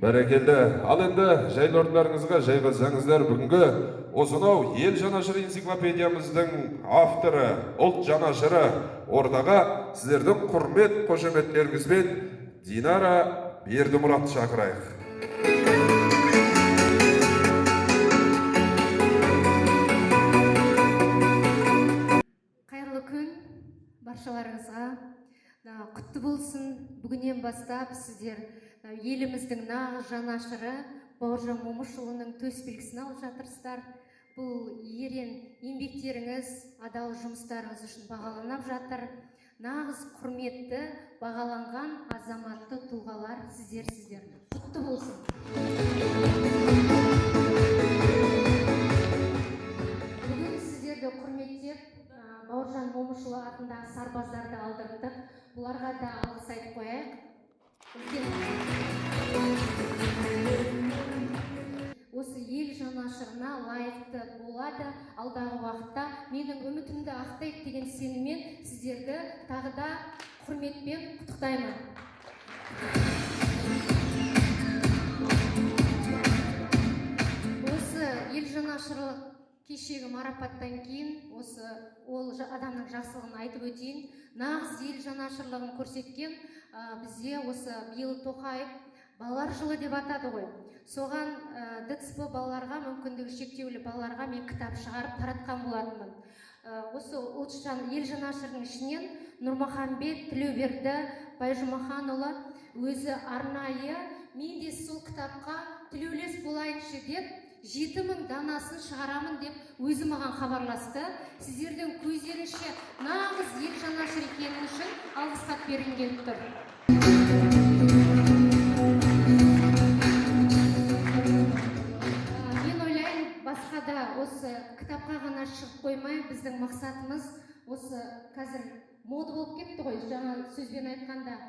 Бәрекелді. Ал енді жайлы орындарыңызға жайғасаңыздар. Бүгінгі осынау ел жанашыры энциклопедиямыздың авторы, ұлт жанашыры ортаға сіздердің құрмет қошеметтеріңізбен Динара Бердімұратты шақырайық. Қайырлы күн баршаларыңызға. Құтты болсын. Бүгіннен бастап сіздер еліміздің нағыз жанашыры Бауыржан Момышұлының төс белгісін алып жатырсыздар. Бұл ерен еңбектеріңіз, адал жұмыстарыңыз үшін бағаланып жатыр. Нағыз құрметті, бағаланған азаматты тұлғалар сіздерсіздер. Құтты болсын. Бүгін сіздерді құрметтеп, Бауыржан Момышұлы атындағы сарбаздарды алдырттық. Бұларға да алғыс айтып қояйық. Үлкен осы ел жанашырына лайықты болады алдағы уақытта. Менің үмітімді ақтайды деген сеніммен сіздерді тағы да құрметпен құттықтаймын. Осы ел жанашырлық кешегі марапаттан кейін осы ол адамның жақсылығын айтып өтейін. Нағыз ел жанашырлығын көрсеткен, бізде осы биыл Тоқаев балалар жылы деп атады ғой. Соған ДЦП балаларға, мүмкіндігі шектеулі балаларға мен кітап шығарып таратқан болатынмын. Осы ел жанашырының ішінен Нұрмаханбет Тілеуберді Байжұмаханұлы өзі арнайы мен де сол кітапқа тілеулес болайыншы деп 7000 данасын шығарамын деп өзі маған хабарласты. Сіздердің көздерінше нағыз ел жанашыр екенін үшін алғыс хат бергім келіп тұр. Мен ойлаймын, басқа да осы кітапқа ғана шығып қоймай, біздің мақсатымыз осы қазір мода болып кетті ғой, жаңа сөзбен айтқанда,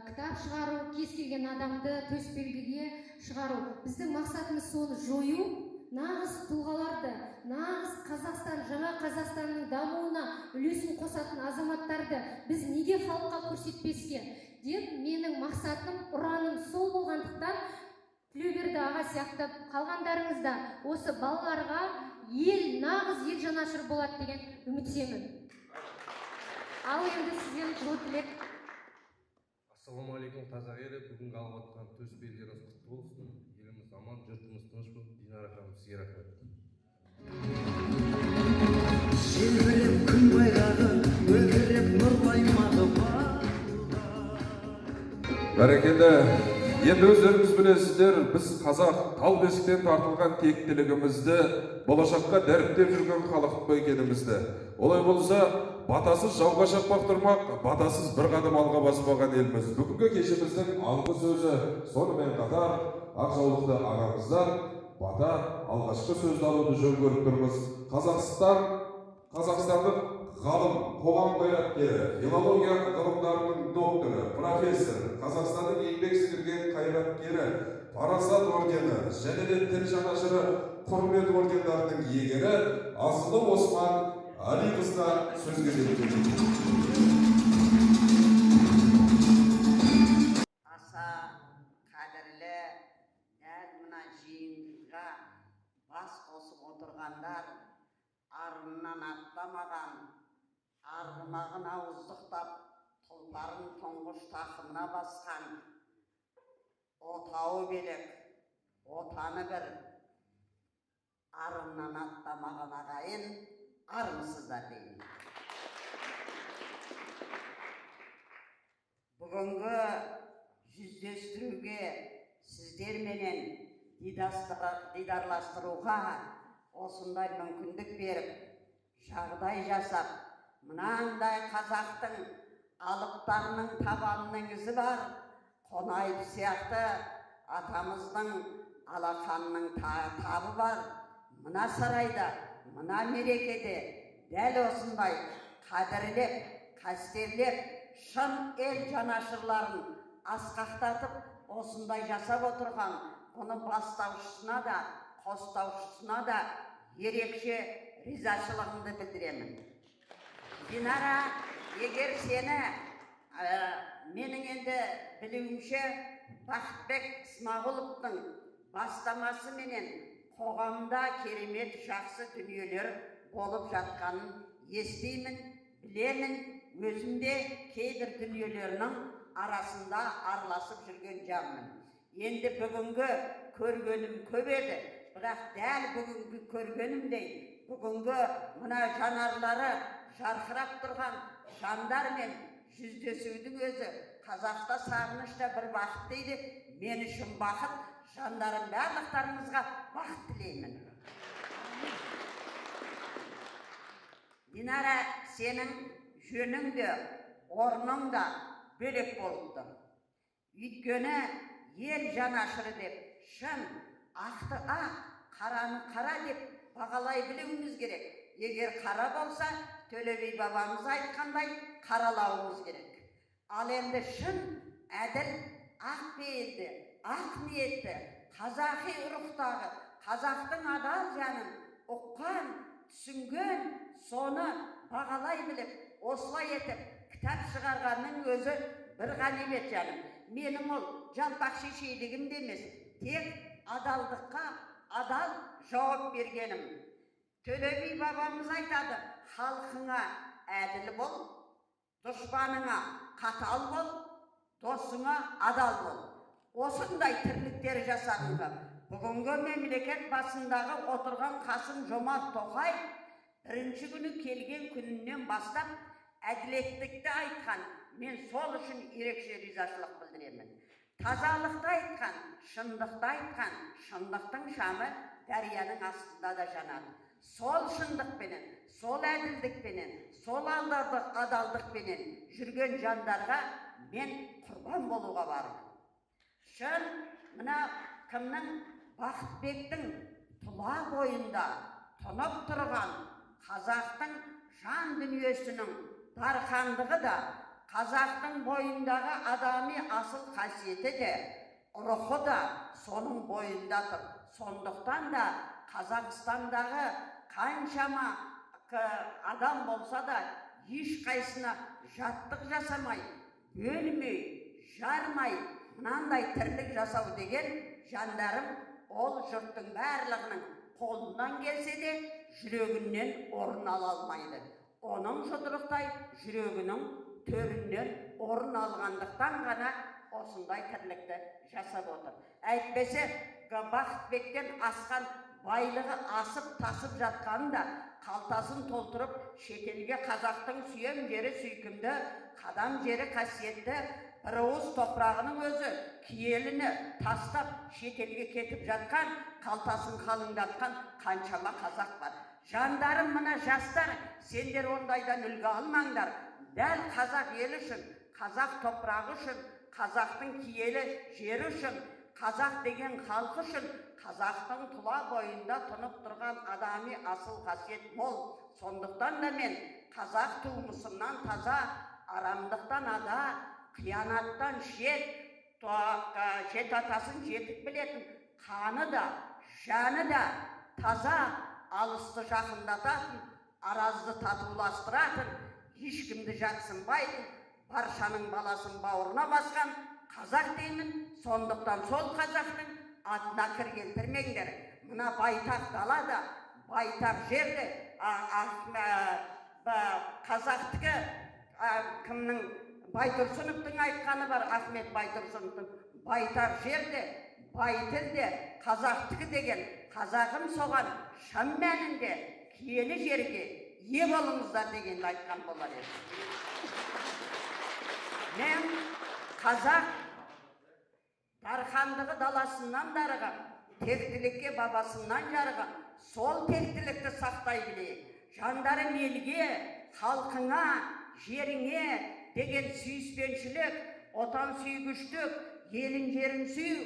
кітап шығару, кез келген адамды төс белгіге шығару. Біздің мақсатымыз соны жою, нағыз тұлғаларды, нағыз Қазақстан, жаңа Қазақстанның дамуына үлесін қосатын азаматтарды біз неге халыққа көрсетпеске деп менің мақсатым, ұраным сол болғандықтан Тілеуберді аға сияқты қалғандарыңыз да осы балаларға нағыз ел жанашыры болады деген үміттемін. Ал енді сізден жылы тілек. Ассалаумағалейкум, қазақ елі. Бүгінгі алып жатқан төс белгілеріңіз құтты болсын. Еліміз аман, жұртымыз тыныш болсын. Динара ханым, сізге рахмет. Желбіреп күн байрағы, мөлдіреп нұр аймағы бар. Бәрекелді. Енді өздеріңіз білесіздер, біз қазақ тал бесіктен тартылған тектілігімізді болашаққа дәріптеп жүрген халық екенімізді. Олай болса, Батасыз жауға шаппақ тұрмақ, батасыз бір қадам алға баспаған елміз. Бүгінгі кешіміздің алғы сөзі, сонымен қатар ақ жаулықты ағамыздан бата алғашқы сөзді алуды жөн көріп тұрмыз. Қазақстандық ғалым, қоғам қайраткері, филология ғылымдарының докторы, профессор, Қазақстанның еңбек сіңірген қайраткері, Парасат ордені және де тіл жанашыры құрмет ордендарының иегері Асылы Осман Әлиқызына сөз кезегі. Аса қадірлі дәл мына жиынға бас қосып отырғандар, арынан аттамаған арғымағын ауыздықтап, тұлпарын тұңғыш тақымына басқан, отауы бөлек, отаны бір, арынан аттамаған ағайын, армысыздар деймін. Бүгінгі жүздестіруге, сіздерменен дидарластыруға осындай мүмкіндік беріп, жағдай жасап, мынандай қазақтың алыптарының табанының ізі бар Қонаев сияқты атамыздың алақанының табы бар мына сарайда, мына мерекеде дәл осындай қадірлеп, қастерлеп, шын ел жанашырларын асқақтатып, осындай жасап отырған бұны бастаушысына да, қостаушысына да ерекше ризашылығымды білдіремін. Динара, егер сені менің енді білуімше, Бақытбек Смағұловтың бастамасыменен қоғамда керемет жақсы дүниелер болып жатқанын естимін, білемін. Өзім де кейбір дүниелерінің арасында араласып жүрген жанмын. Енді бүгінгі көргенім көп еді, бірақ дәл бүгінгі көргенімдей, бүгінгі мына жанарлары жарқырап тұрған жандармен жүздесудің өзі, қазақта сағыныш та бір бақыт дейді, мен үшін бақыт. Жандарым, барлықтарыңызға бақыт тілеймін. Динара, сенің жөнің де, орның да бөлек болып тұр. Өйткені ел жанашыры деп, шын ақты ақ, қараны қара деп бағалай білуіміз керек. Егер қара болса, Төле би бабамыз айтқандай, қаралауымыз керек. Ал енді шын әділ, ақ пейілді, ақ ниетті, қазақи рухтағы қазақтың адал жанын ұққан, түсінген, соны бағалай біліп, осылай етіп кітап шығарғанның өзі бір ғанибет, жаным. Менің ол жалпақ шешейлігім де емес, тек адалдыққа адал жауап бергенім. Төле би бабамыз айтады: халқыңа әділ бол, дұшпаныңа қатал бол, досыңа адал бол. Осындай тірліктер жасағанға бүгінгі мемлекет басындағы отырған Қасым Жомарт Тоқаев бірінші күні келген күнінен бастап әділеттікті айтқан. Мен сол үшін ерекше ризашылық білдіремін. Тазалықты айтқан, шындықты айтқан, шындықтың шамы дарияның астында да жанады. Сол шындықпенен, сол әділдікпенен, сол адалдықпенен жүрген жандарға мен құрбан болуға бармын. Шын мына кімнің, Бақытбектің тұла бойында тұнып тұрған қазақтың жан дүниесінің дархандығы да, қазақтың бойындағы адами асыл қасиеті де, рухы да соның бойында тұр. Сондықтан да Қазақстандағы қаншама адам болса да, ешқайсына жаттық жасамай, бөлмей, жармай, мынандай тірлік жасау деген, жандарым, ол жұрттың барлығының қолынан келсе де, жүрегінен орын ала алмайды. Оның жұдырықтай жүрегінің төрінен орын алғандықтан ғана осындай тірлікті жасап отыр. Әйтпесе Бақытбектен асқан байлығы асып тасып жатқанында, қалтасын толтырып шетелге, қазақтың сүйем жері сүйкімді, қадам жері қасиетті бір уыс топырағының өзі киеліні тастап шетелге кетіп жатқан, қалтасын қалыңдатқан қаншама қазақ бар. Жандарым, мына жастар, сендер ондайдан үлгі алмаңдар. Дәл қазақ елі үшін, қазақ топырағы үшін, қазақтың киелі жері үшін, қазақ деген халқы үшін, қазақтың тұла бойында тұнып тұрған адами асыл қасиет мол. Сондықтан да мен қазақ тумысымнан таза, арамдықтан ада, қиянаттан шет, жеті атасын жетік білетін, қаны да, жаны да таза, алысты жақындататын, аразды татуластыратын, ешкімді жатсынбайтын, баршаның баласын бауырына басқан қазақ деймін. Сондықтан сол қазақтың атына кір келтірмеңдер. Мына байтақ далада, байтақ жерде, қазақтікі, кімнің, Байтұрсыновтың айтқаны бар, Ахмет Байтұрсыновтың, байтақ жерде, бай тілде қазақтікі деген. Қазағым, соған шын мәнінде киелі жерге ие болыңыздар дегенді айтқан болар еді. Мен қазақ дархандығы даласынан дарыған, тектілікке бабасынан жарыған, сол тектілікті сақтай білейік. Жандарым, елге, халқыңа, жеріңе деген сүйіспеншілік, отансүйгіштік, елін жерін сүю,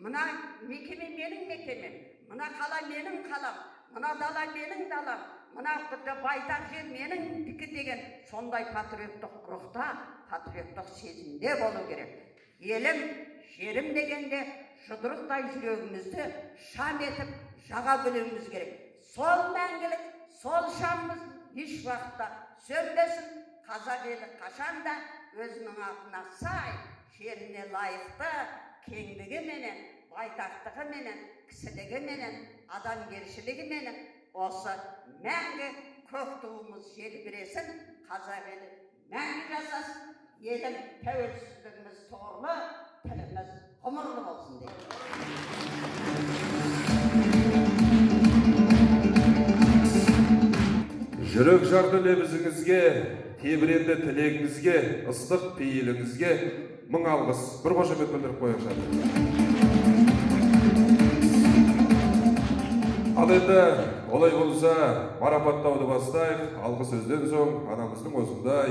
мына мекеме менің мекемем, мына қала менің қалам, мына дала менің далам, мына байтақ жер меніңдікі деген сондай патриоттық рухта, патриоттық сезімде болу керек. Елім, жерім дегенде жұдырықтай жүрегімізді шам етіп жаға білуіміз керек. Сол мәңгілік, сол шамымыз еш уақытта сөнбесін. Қазақ елі қашанда өзінің атына сай, жеріне лайықты кеңдігіменен, байтақтығыменен, кісілігіменен, адамгершілігіменен осы мәңгі көк туымыз желбіресін, қазақ елі мәңгі жасасын, елім тәуелсіздігіміз тұғырлы, тіліміз ғұмырлы болсын деймін. Жүрек жарды лебізіңізге, тебіренді тілегіңізге, ыстық пейіліңізге мың алғыс. Бір қошемет білдіріп қояйық жатыр. Ал енді олай болса марапаттауды бастайық. Алғы сөзден соң анамыздың осындай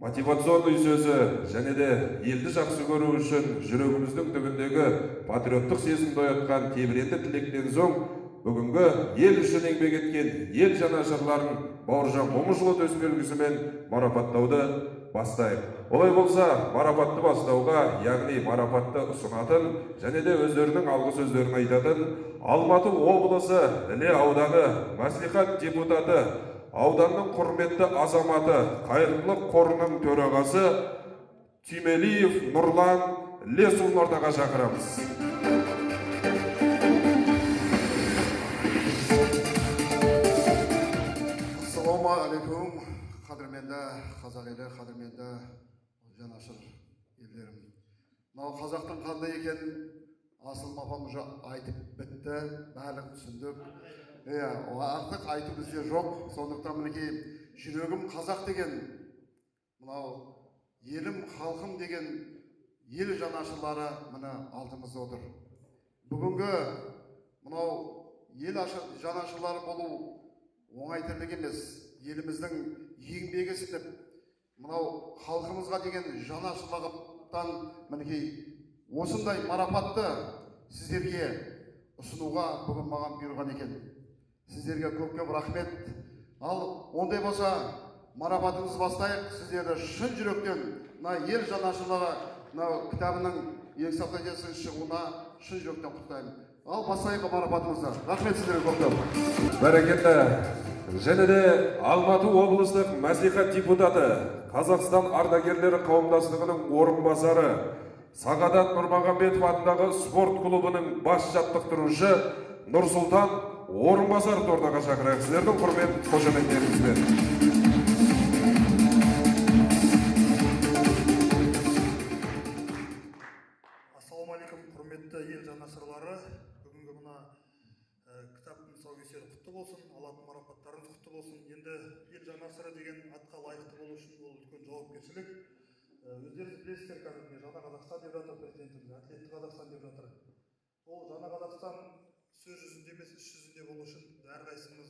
мотивационный сөзі және де елді жақсы көру үшін жүрегіміздің түбіндегі патриоттық сезімді оятқан тебіренді тілектен соң бүгінгі ел үшін еңбек еткен ел жанашырларын Бауыржан Момышұлы төсбелгісімен марапаттауды бастайық. Олай болса марапатты бастауға, яғни марапатты ұсынатын және де өздерінің алғы сөздерін айтатын Алматы облысы Іле ауданы мәслихат депутаты, ауданның құрметті азаматы, қайырымдылық қорының төрағасы Түймелиев Нұрлан Лесұлын ортаға шақырамыз. Ассалаумағалейкум, қадірменді қазақ елі, қадірменді жанашыр елдерім. Мынау қазақтың қандай екенін асыл апам уже айтып бітті, барлығын түсіндік. Иә, артық айту бізде жоқ, сондықтан мінекей жүрегім қазақ деген, мынау елім, халқым деген ел жанашырлары міне алдымызда отыр. Бүгінгі мынау ел жанашырлары болу оңай тірлік емес. Еліміздің еңбегі сіңіп, мынау халқымызға деген жанашырлықтан мінекей осындай марапатты сіздерге ұсынуға бүгін маған бұйырған екен. Сіздерге көп-көп рахмет. Ал ондай болса марапатымызды бастайық. Сіздерді шын жүректен мына ел жанашырлығы мынау кітабының энциклопедиясының шығуына шын жүректен құттықтаймын. Ал бастайық марапатымызды. Рахмет сіздерге көп-көп. Бәрекелді. Және де Алматы облыстық мәслихат депутаты, Қазақстан ардагерлері қауымдастығының орынбасары, Сағадат Нұрмағамбетов атындағы спорт клубының бас жаттықтырушы Нұрсұлтан Орынбасаров ортаға шақырайық. Сіздердің құрмет қошеметтеріңізбен. Ассалаумағалейкум, құрметті ел жанашырлары. Бүгінгі мына кітаптың тұсаукесері құтты болсын, алатын марапаттарыңыз құтты болсын. Енді ел жанашыры деген атқа лайықты болу үшін ол үлкен жауапкершілік. Өздеріңіз білесіздер, қазір міне Жаңа Қазақстан деп жатыр президентіміз, әділетті Қазақстан деп жатыр. Ол Жаңа Қазақстан сөз жүзінде емес, іс жүзінде болу үшін әрқайсымыз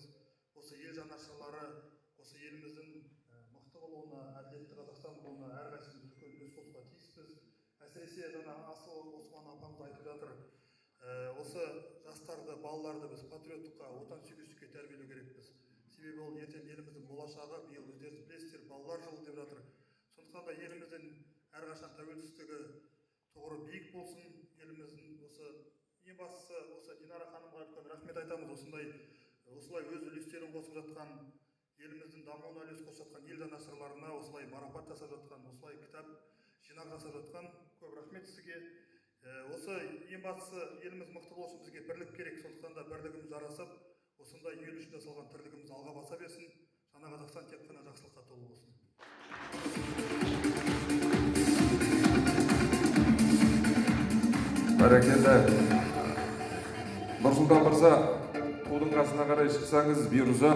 Осы ел жанашырлары осы еліміздің мықты болуына, әділетті Қазақстан болуына әрқайсымыз үлкен үлес қосуға тиіспіз. Әсіресе жаңа Асыл Осман апамыз айтып жатыр, осы жастарды, балаларды біз патриоттыққа, отансүйгіштікке тәрбиелеу керекпіз. Себебі ол ертең еліміздің болашағы, биыл өздеріңіз білесіздер, балалар жылы деп жатыр. Сондықтан да еліміздің әрқашан тәуелсіздігі тұғыры биік болсын, еліміздің осы ең бастысы осы Динара ханымға үлкен рахмет айтамыз. Осылай өз үлестерін қосып жатқан, еліміздің дамуына үлес қосып жатқан ел жанашырларына осылай марапат жасап жатқан, осылай кітап жинақ жасап жатқан көп рахмет сізге. Осы ең бастысы еліміз мықты болсын, бізге бірлік керек. Сондықтан да бірлігіміз жарасып, осындай ел үшін жасалған тірлігіміз алға баса берсін. Жаңа Қазақстан тек қана жақсылыққа толы болсын. Бәрекелді. Нұрсұлтан мырза, тудың қасына қарай шықсаңыз, бұйырса,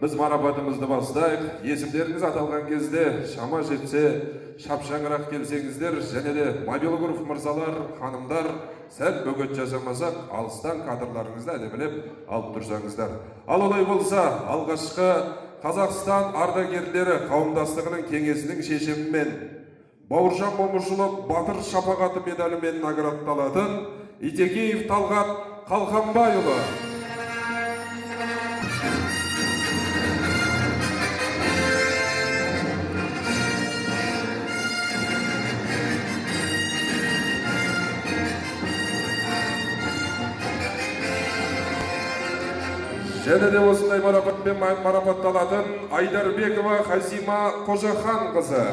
біз марапатымызды бастайық. Есімдеріңіз аталған кезде шама жетсе, шапшаңырақ келсеңіздер, және де мобилограф мырзалар, ханымдар, сәл бөгет жасамасақ, алыстан кадрларыңызды әдемілеп алып тұрсаңыздар. Ал олай болса, алғашқы Қазақстан ардагерлері қауымдастығының кеңесінің шешімімен Бауыржан Момышұлы Батыр шапағаты медалімен наградталатын Итекеев Талғат Қалқанбайұлы. Және де осындай марапатпен марапатталатын Айдарбекова Хазима Қожаханқызы.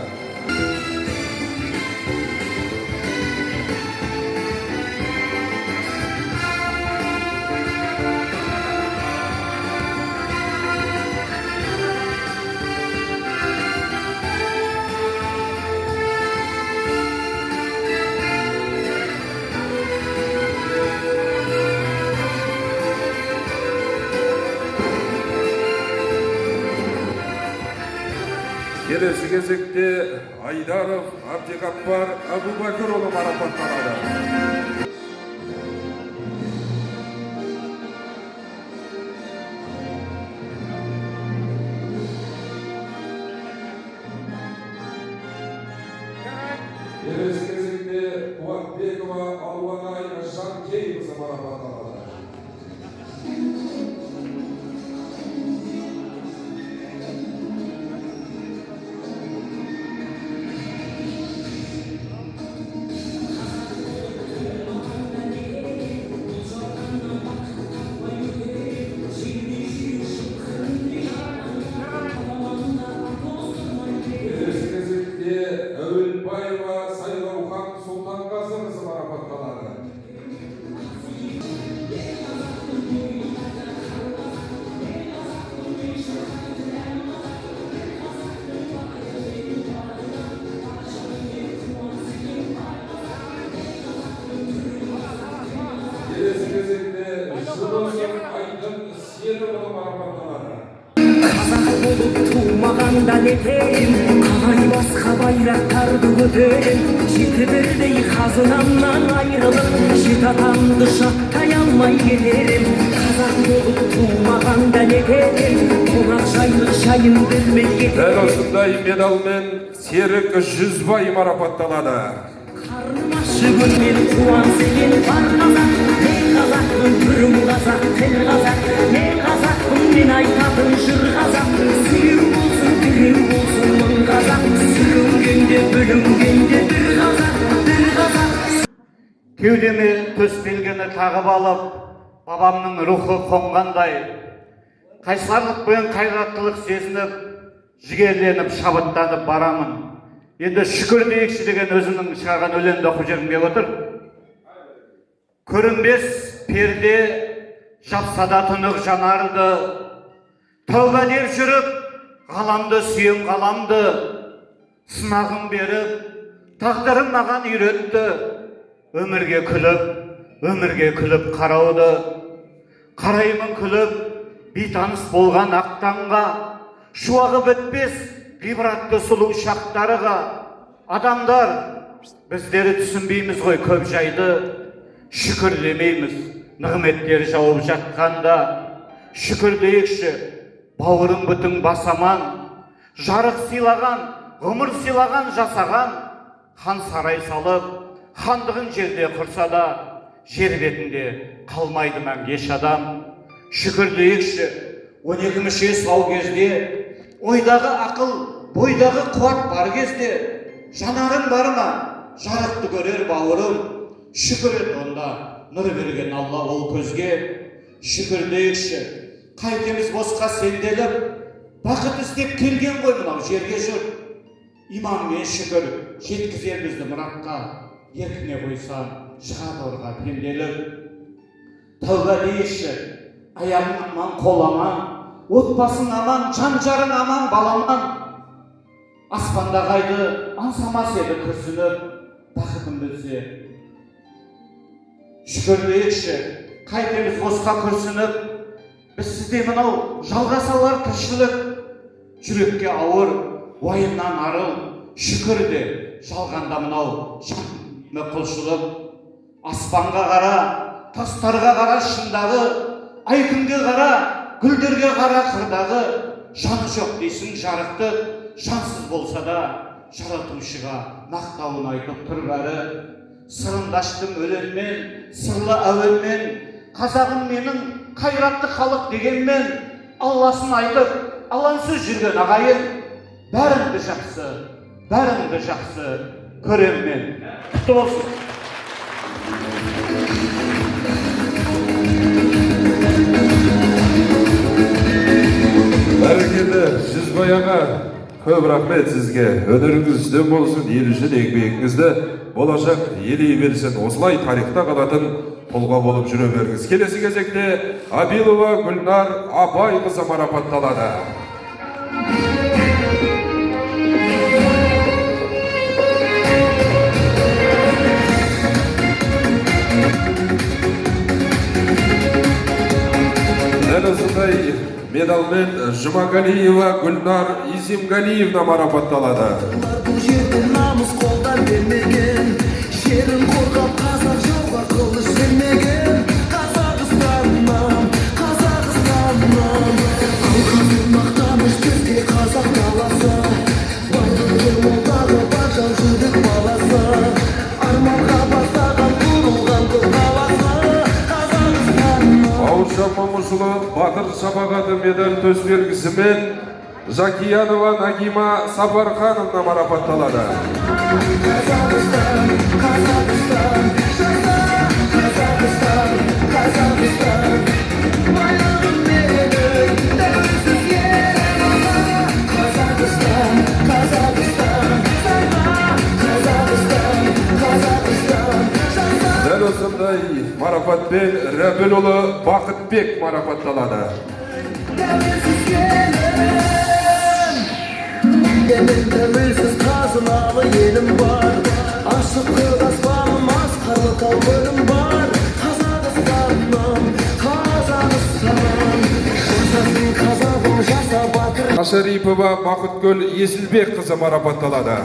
Келесі кезекте Айдаров Әбдіғаппар Әбубәкірұлы марапатталады. Келесі кезекте Қуатбекова Алуанай Жанкейқызы марапатталады. Келесі кезекте Әуелбаева Сайлаухан Сұлтанғазықызы марапатталады. Келесі кезекте Жұлдызов Айдын Серікұлы марапатталады. Қазақ болып тумағанда нетейін, қалай басқа байрақтарды көтерем, жеті бірдей қазынамнан айырылып, жеті атамды жаттай алмай кетерем. Қазақ болып тумағанда нетейін, қонақжайлық жайын білмей кетерем. Дәл осындай медалмен Серік Жүзбай марапатталады. Қарным ашып өлген қуан сенен бар қазақ, мен қазақпын, түрім қазақ, тіл қазақ, мен қазақпын, мен айтатын жыр қазақ, сүю болсын, тілеу болсын мың қазақ, сүрінгенде, бүлінгенде бір қазақ, бір қазақ. Кеудеме төс белгіні тағып алып, бабамның рухы қонғандай, қайсарлық пен қайраттылық сезініп, жігерленіп, шабыттанып барамын. Енді шүкір дейікші деген өзімнің шығарған өлеңді оқып жібергім келіп отыр. Көрінбес перде жапса да тұнық жанарды, тәуба деп жүріп, ғаламды сүйем ғаламды, сынағын беріп, тағдырым маған үйретті, өмірге күліп, өмірге күліп қарауды. Қараймын күліп, бейтаныс болған ақтанға, шуағы бітпес ғибратты сұлу шақтарға. Адамдар, біздері түсінбейміз ғой көп жайды, шүкір демейміз нығметтер жауып жатқанда. Шүкір дейікші, Бауырың бүтін, бас аман, жарық сыйлаған, ғұмыр сыйлаған, жасаған. Хан сарай салып, хандығын жерде құрса да, жер бетінде қалмайды мәңгі еш адам. Шүкір дейікші, 12 мүше сау кезде, ойдағы ақыл, бойдағы қуат бар кезде, жанарың бар ма, жарықты көрер бауырым, шүкір ет онда нұр берген Алла ол көзге. Шүкір дейікші, қайтеміз босқа сенделіп, бақыт іздеп келген ғой мынау жерге жұрт. Иман мен шүкір жеткізер бізді мұратқа, еркіне қойсаң шығады орға пенделік. Тәуба дейікші, аяғың аман, қол аман, отбасың аман, жан жарың аман, баламан. Аспандағы айды аңсамас еді күрсініп, бақытын білсе. Шүкір дейікші, қайтеміз босқа күрсініп, біз сізде мынау жалғасалар тіршілік. Жүрекке ауыр уайымнан арыл, шүкір де жалғанда мынау жан құлшылық. Аспанға қара, тастарға қара шындағы, ай күнге қара, гүлдерге қара қырдағы. Жаны жоқ дейсің жарықтық, жансыз болса да жаратушыға мақтауын айтып тұр бәрі. Сырымды аштым өлеңмен, сырлы әуенмен, қазағым менің қайратты халық дегенмен, Алласын айтып, алаңсыз жүрген ағайын, бәріңді жақсы, бәріңді жақсы көрем мен. Құтты болсын. Бәрекелді, Жүзбай аға, көп рахмет сізге. Өнеріңіз үстем болсын, ел үшін еңбегіңізді болашақ елей берсін. Осылай тарихта қалатын тұлға болып жүре беріңіз. Келесі кезекте Абилова Гүлнар Абайқызы марапатталады. Дәл осындай медалмен Жұмағалиева Гүлнар Изимгалиевна марапатталады. Бұл жерде намыс қолдан бермеген, жерін қорғап қазақ жауға қылыш бермеген. Қазақстаным, Қазақстаным, алқасы мақтаныш бізге қазақ даласы. Байлығы молдағы бар жау жүрек баласы, арманға бастаған құрылған көк қаласы. Қазақстаным. Бауыржан Момышұлы батыр шапағаты медаль төсбелгісімен Жакиянова Нагима Сапархановна марапатталады. Қазақстан, Қазақстан, жаса Қазақстан, Қазақстан, байлығым менің, тәуелсіз елім. Қазақстан, Қазақстан, Қазақстан, Қазақстан, жаса. Дәл осындай марапатпен Рәбілұлы Бақытбек марапатталады. Тәуелсіз елім, менің тәуелсіз қазыналы елім бар. Ашық көк аспаным, асқарлы тау көлім бар. Қазақстаным, Қазақстаным, жасасын қазағым, жаса батыр. Машарипова Бақытгүл Есілбекқызы марапатталады.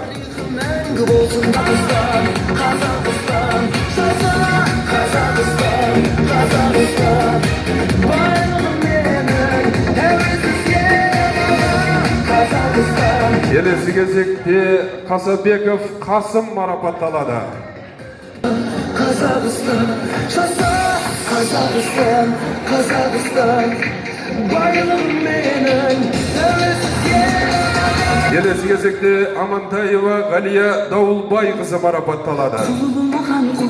Мәңгі болсын Қазақстан, Қазақстан, жаса Қазақстан, Қазақстан, байлығым менің, тәуелсіз елім. Қазақстан. Келесі кезекте Қасабеков Қасым марапатталады. Қазақстан, жаса Қазақстан, Қазақстан, байлығым менің, тәуелсіз елім. Келесі кезекте Амантаева Ғалия Дауылбайқызы марапатталады. Құлылмаған құл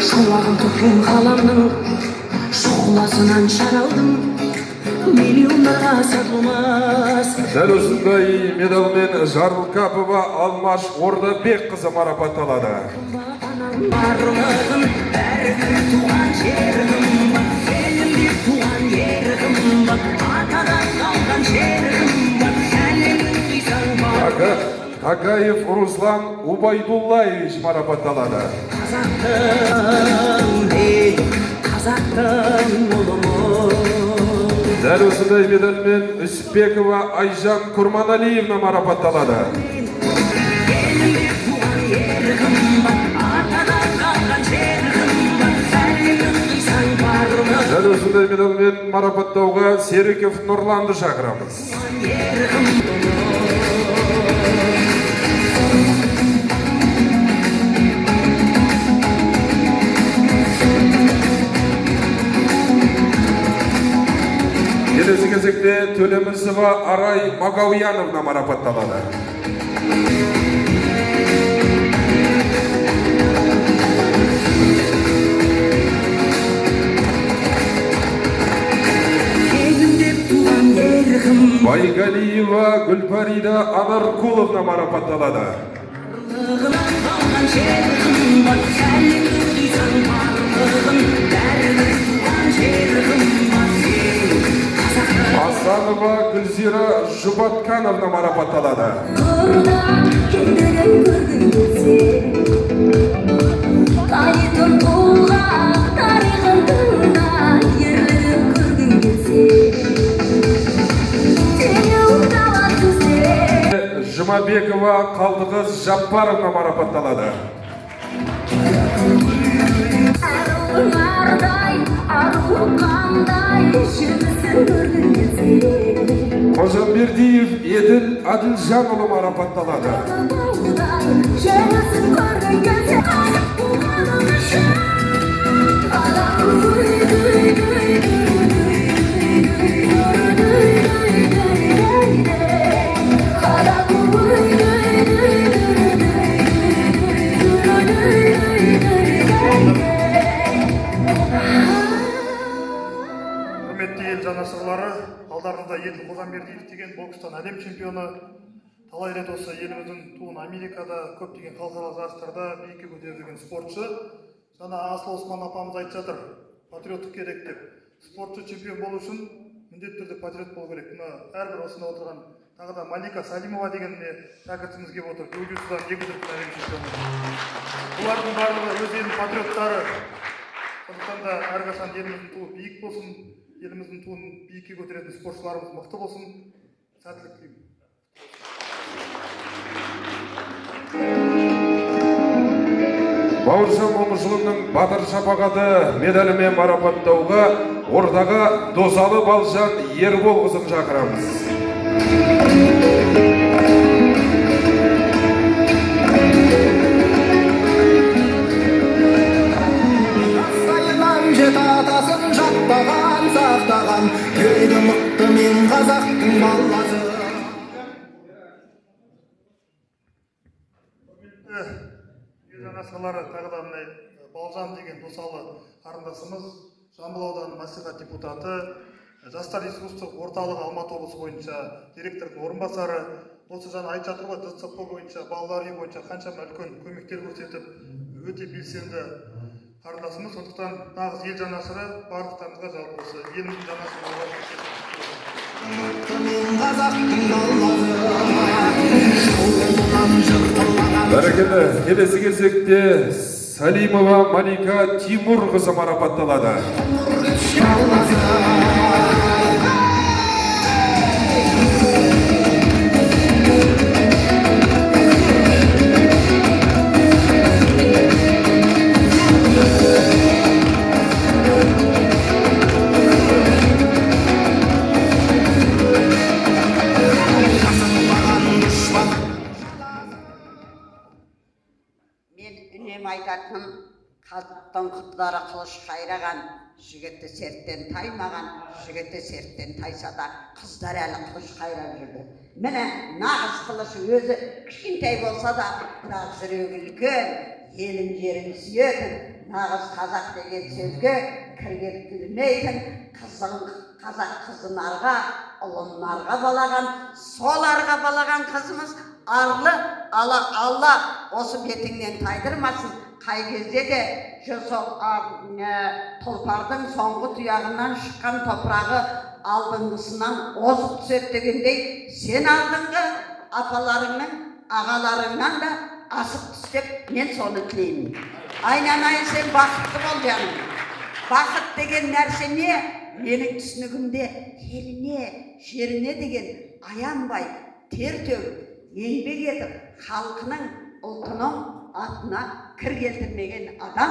шуағын төккен қаламның шұғыласынан шаралдым, миллиондарға сатылмас. Дәл осындай медалмен Жарылқапова Алмаш Ордабекқызы марапатталады. Барлығын бәрібір туған жер қымбат, елімде туған ер қымбат, атадан қалған жер қымбат, әлемнің қисаң бар. Агаев Руслан Убайдуллаевич марапатталады. Қазақтың, қазақтың ұлымын. Дәл осындай медальмен Үсіпбекова Айжан Құрманалиевна марапатталады. Елімде туған ер қымбат, атадан қалған жер қымбат, әлемнің қисаң барлығы. Дәл Дәл осындай медальмен марапаттауға Серіков Нұрланды шақырамыз. Келесі кезекте Төлемісова Арай Магауяновна марапатталады. Байгалиева Гүлфарида Анаркуловна марапатталады. Қалған жер қымбат, әлемді қисаң барлығын, бәрібір туған жер қымбат. Сен қазақтың Асанова Гүлзира Жұбаткановна марапатталады. Қырда кіндігін көргің келсе, қайтып тұлға тарихын тыңда, ерлігін көргің келсе, теңеу дала түзде. Жұмабекова Қалдықыз Жаппаровна марапатталады. Арулардай ару қандай, жеңісін көргің келсе. Қожамбердиев Еділ Әділжанұлы марапатталады. Жеңісін көргің келсе, қазақ болғаның үшін. Адам үй, үй, үй, үй, үй, үй, үй, үй, үй, Қазақ үй, үй, үй, үй, үй, үй, үй, үй. Құрметті ел жанашырлары, алдарыңызда Еділ Қожамбердиев деген бокстан әлем чемпионы, талай рет осы еліміздің туын Америкада, көптеген халықаралық жарыстарда биікке көтеріп жүрген спортшы. Жаңа Асыл Осман апамыз айтып жатыр, патриоттық керек деп. Спортшы чемпион болу үшін міндетті түрде патриот болу керек. Мына әрбір осында отырған, тағы да Малика Салимова деген міне шәкіртіміз келіп отыр, джиу-джитсудан екі дүркін әлем чемпионы. Бұлардың барлығы өз елінің патриоттары. Сондықтан да әрқашан еліміздің туы биік болсын, еліміздің туын биікке көтеретін спортшыларымыз мықты болсын. Сәттілік тілеймін. Бауыржан Момышұлының Батыр шапағаты медалімен марапаттауға ортаға Досалы Балжан Ерболқызын шақырамыз. Жастайынан жеті атасын жаттаған, сақтаған, тегі мықты мен қазақтың баласы. Құрметті ел жанашырлары, тағы да мына Балжан деген Досалы қарындасымыз, Жамбыл ауданы мәслихат депутаты, Жастар ресурстық орталығы Алматы облысы бойынша директордың орынбасары. Осы жаңа айтып жатыр ғой, ДЦП бойынша, балалар үйі бойынша қаншама үлкен көмектер көрсетіп, өте белсенді қарындасымыз. Сондықтан нағыз ел жанашыры, барлықтарыңызға жалпы осы еліміздің жанашыры болуға Мықты мен қазақтың баласы, жауынан жыртылмаған. Бәрекелді. Келесі кезекте Салимова Малика Тимурқызы марапатталады. Баласы. Дұшпан Мен үнемі айтатыным, қазақтың қыздары қылыш қайраған, жігіті серттен таймаған, жігіті серттен тайса да, қыздар әлі қылыш қайрап жүрді. Міне, нағыз қылыш өзі кішкентай болса да, бірақ жүрегі үлкен, елін жерін сүйетін, нағыз қазақ деген сөзге кір келтірмейтін, қызын, қазақ қызын арға, ұлын нарға балаған, сол арға балаған қызымыз арлы, ала Алла осы бетіңнен тайдырмасын. Қай кезде де сол тұлпардың соңғы тұяғынан шыққан топырағы алдыңғысынан озып түседі дегендей, сен алдыңғы апаларыңның, ағаларыңнан да асып түс деп мен соны тілеймін. Айналайын, сен бақытты бол, жаным. Бақыт деген нәрсе не? Менің түсінігімде еліне, жеріне деген аянбай тер төгіп, еңбек етіп, халқының, ұлтының атына кір келтірмеген адам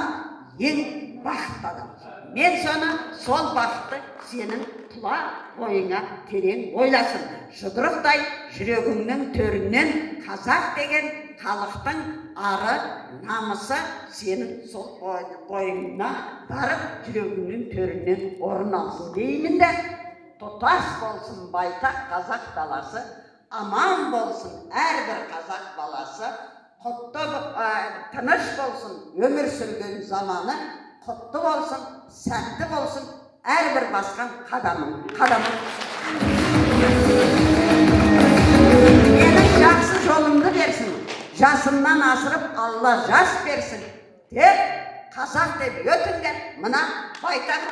Ең бақытты адам. Мен соны, сол бақытты сенің тұла бойыңа терең бойласын. Жұдырықтай жүрегіңнің төрінен қазақ деген халықтың ары намысы сенің сол бойыңа барып жүрегіңнің төрінен орын алсын деймін де, тұтас болсын байтақ қазақ даласы, аман болсын әрбір қазақ баласы, құтты тыныш болсын өмір сүрген заманы, құтты болсын, сәтті болсын әрбір басқан қадамың. Қадамың. Менің жақсы жолымды берсін, жасымнан асырып Алла жас берсін деп қазақ деп өтіңдер. Мына байтақ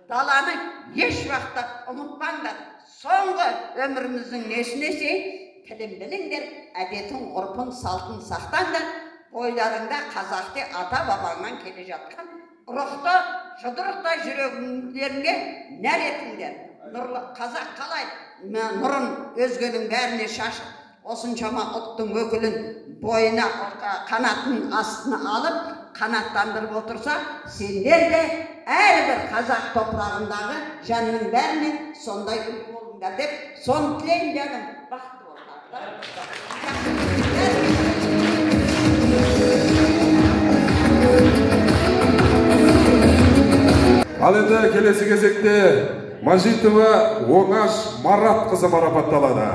даланы еш уақытта ұмытпаңдар. Соңғы өміріміздің несіне шейін тілін біліңдер, әдетін, ғұрпын, салтын сақтаңдар. Бойларыңда қазақты ата-бабаңнан келе жатқан рухты жұдырықтай жүрегіңдеріңе нәр етіңдер. Нұрлы қазақ қалай нұрын өзгенің бәріне шашып, осыншама ұлттың өкілін бойына қанатының астына алып, қанаттандырып отырса, сендер де әрбір қазақ топырағындағы жанның бәріне сондай үлгі болыңдар деп соны тілеймін, жаным. Бақытты болыңдар. Ал енді келесі кезекте Мажитова Оңаш Марат қызы марапатталады.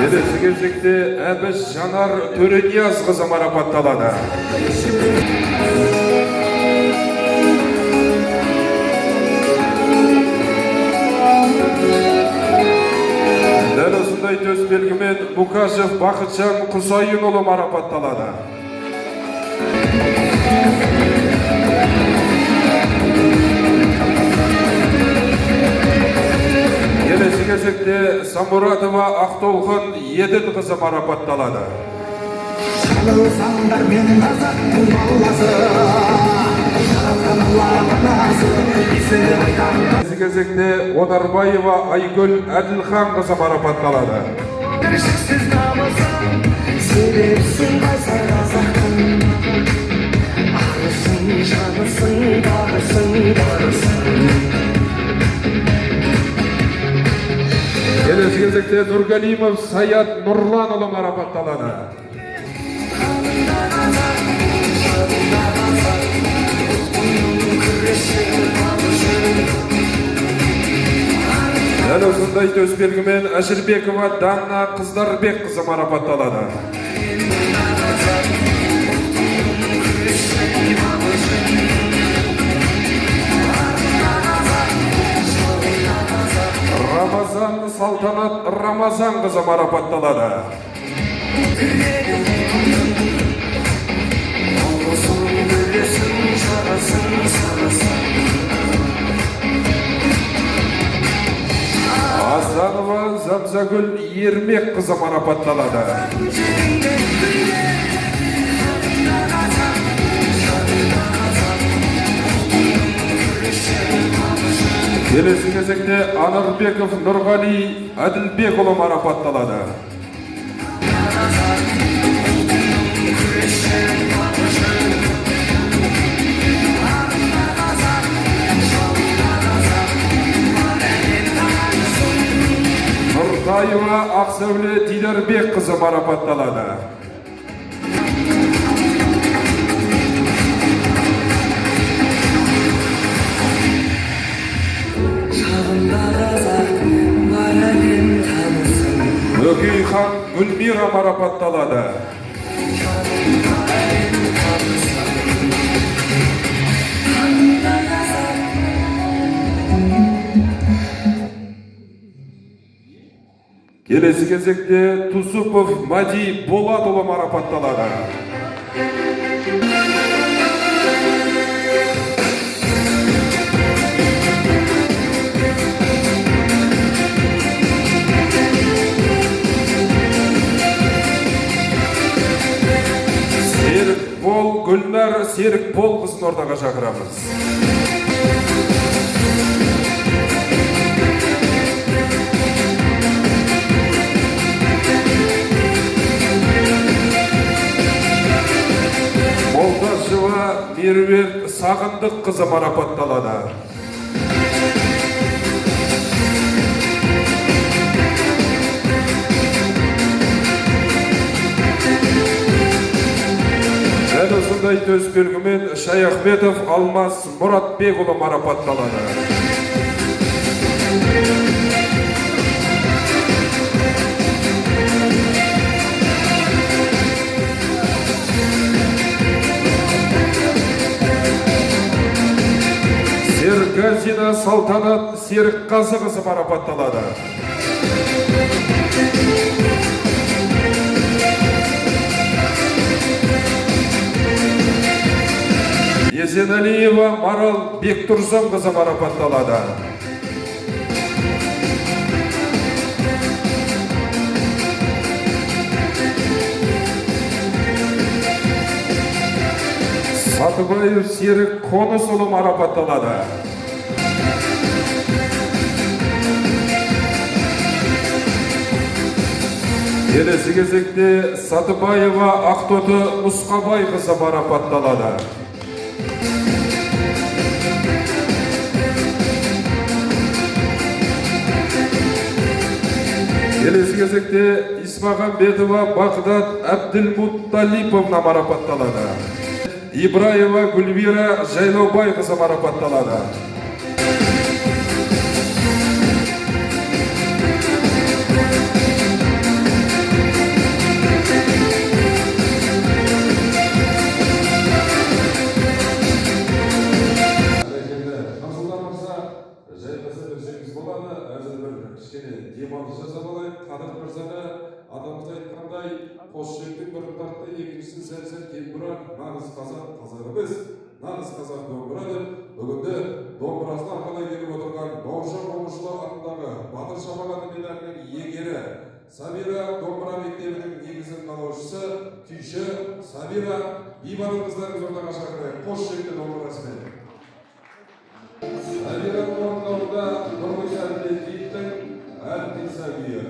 Келесі кезекте Әбіш Жанар Төренияз қызы марапатталады. Дәл осындай төс белгімен Мукашев Бақытжан Құсайынұлы марапатталады. Келесі кезекте Самұратова Ақтолқын Еділ қызы марапатталады. Танылсаңдар мен қазақтың баласы, жаратқан Алла панасы, есімді айтамын. Келесі кезекте Онарбаева Айгүл Әділхан қызы марапатталады. Кіршіксіз намысым, себепсің қайсар қазақтың. Арысың, жанысың, барысың, барысың. Келесі кезекте Нұргалимов Саят Нұрланұлы марапатталады. Дәл осындай төс белгімен Әшірбекова Дана Қыздарбек қызы марапатталады. Рамазан Салтанат Рамазан қызы марапатталады. Асанова Замзагүл Ермек қызы марапатталады. Келесі кезекте Анарбеков Нұрғали Әділбекұлы марапатталады. Нұртаева Ақсәуле Дидарбек қызы марапатталады. Бөкейхан Гүлмира марапатталады. Келесі кезекте Тусупов Мади Болатұлы марапатталады. Серікбол Гүлнар Серікбол қызын ортаға шақырамыз. Меруерт Сағындыққызы марапатталады. Дәл осындай төс белгімен Шаяхметов Алмас Мұратбекұлы марапатталады. Серғазина Салтанат Серікқазықызы марапатталады. Есеналиева Марал Бектұрсынқызы марапатталады. Сатыбаев Серік Қонысұлы марапатталады. Келесі кезекте Сатыбаева Ақтоты Нұсқабайқызы марапатталады. Келесі кезекте Исмағамбетова Бағдат Әбділмұтталиповна марапатталады. Ибраева Гүлвира Жайлаубайқызы марапатталады. Нұрсұлтан мырза, жайғаса берсеңіз болады. Әзір бір кішкене демалыс жасап алайық. Қадыр мырзаны атамыз айтқандай, қос шектің бірін тартты, екіншісін сәл-сәл кем бұра, нағыз қазақ қазақ емес, нағыз қазақ домбыра деп, бүгінде домбырасын арқалай келіп отырған Бауыржан Момышұлы атындағы Батыр шапағаты медалінің иегері, Сабира домбыра мектебінің негізін қалаушысы, күйші Сабира Бибанның қыздарымыз ортаға шақырайық. Қос шекті домбырасымен. Сабираның орындауында Нұрғиса Тілекиевтің Әлқиса күйі.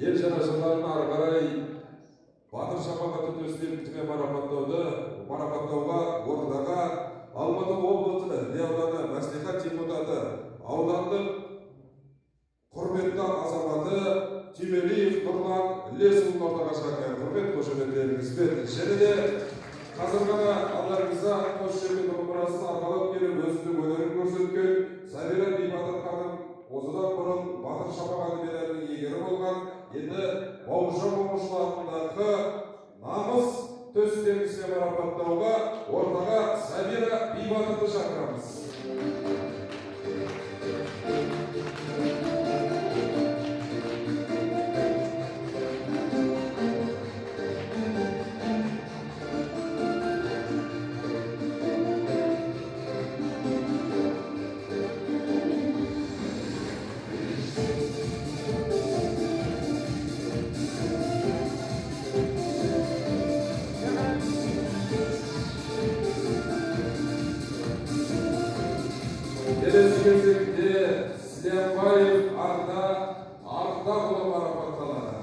Ел жанашырларын ары қарай Батыр шапағаты төсбелгісімен марапаттауға ордаға Алматы облысы Іле ауданы мәслихат депутаты, аудандық Түймелиев Нұрлан Лесұлын ортаға шақырайық. Құрмет қошеметтеріңізбен. Және де қазір ғана алдарыңызда қос шермен домбырасын арқалап келіп өзінің өнерін көрсеткен Сабира Бибатыр ханым осыдан бұрын Батыр шапағаты медалінің иегері болған, енді Бауыржан Момышұлы атындағы намыс төс белгісімен марапаттауға ортаға Сабира Бибатырды шақырамыз. Келесі кезекте Сілембаев Арда Ардақұлы марапатталады.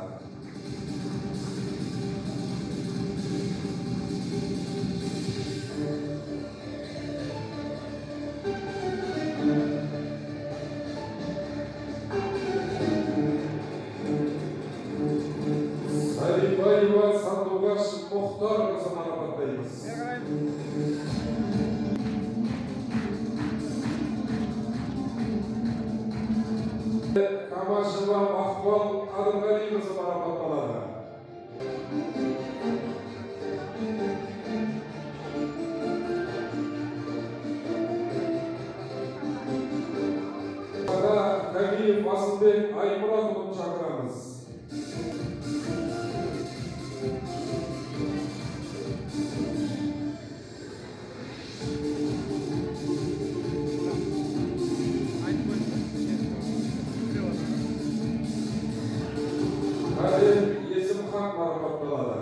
Сарибаева Сандуғаш Мұхтарқызы марапаттаймыз. Камашева Мақпал Қадырғалиқызы марапатталады. Камиев Асылбек Аймұратұлын шақырамыз. Кәден Есімхан марапатталады.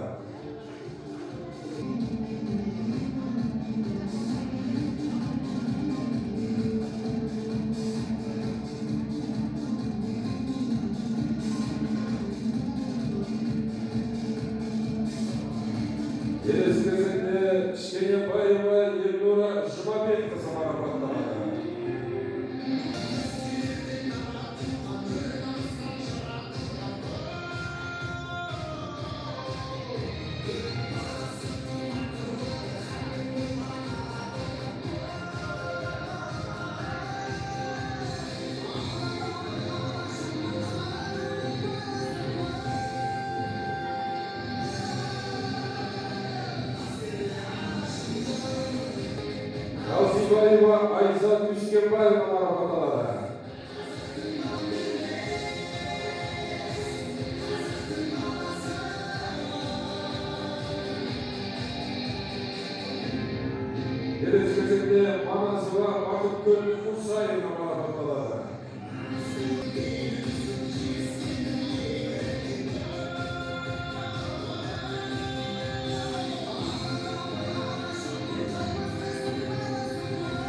Келесі кезекте Кішкенебаева Елнұра Жұмабекқызы марапатталады. Қалсибаева Айзат Өскенбаева марапатталады. Келесі кезекте Манасова Бақытгүл Мұсаева марапатталады.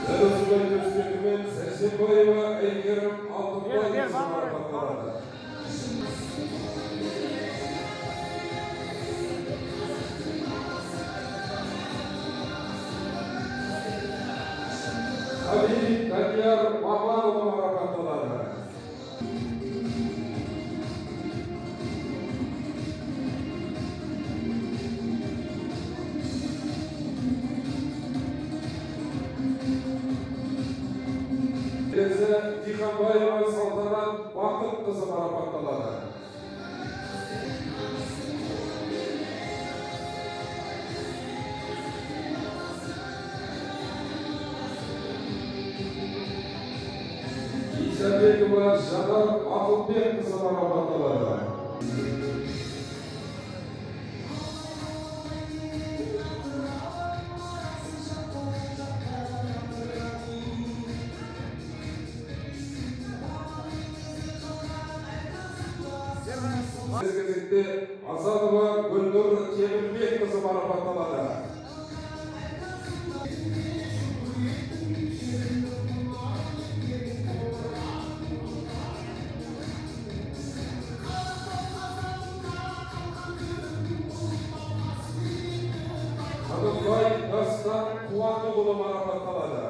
Дәл осындай төсбелгімен Сәрсенбаева Әйгерім Алтынбайқызы марапатталады. Қалиев Данияр Маманұлы марапатталады. Келесі Диханбаева Салтанат Бақытқызы марапатталады. Исабекова Жанар Ақылбекқызы марапатталады. Кезекте Асанова Гүлнұр Темірбекқызы марапатталады. Қадырбай Дастан Қуандықұлы марапатталады.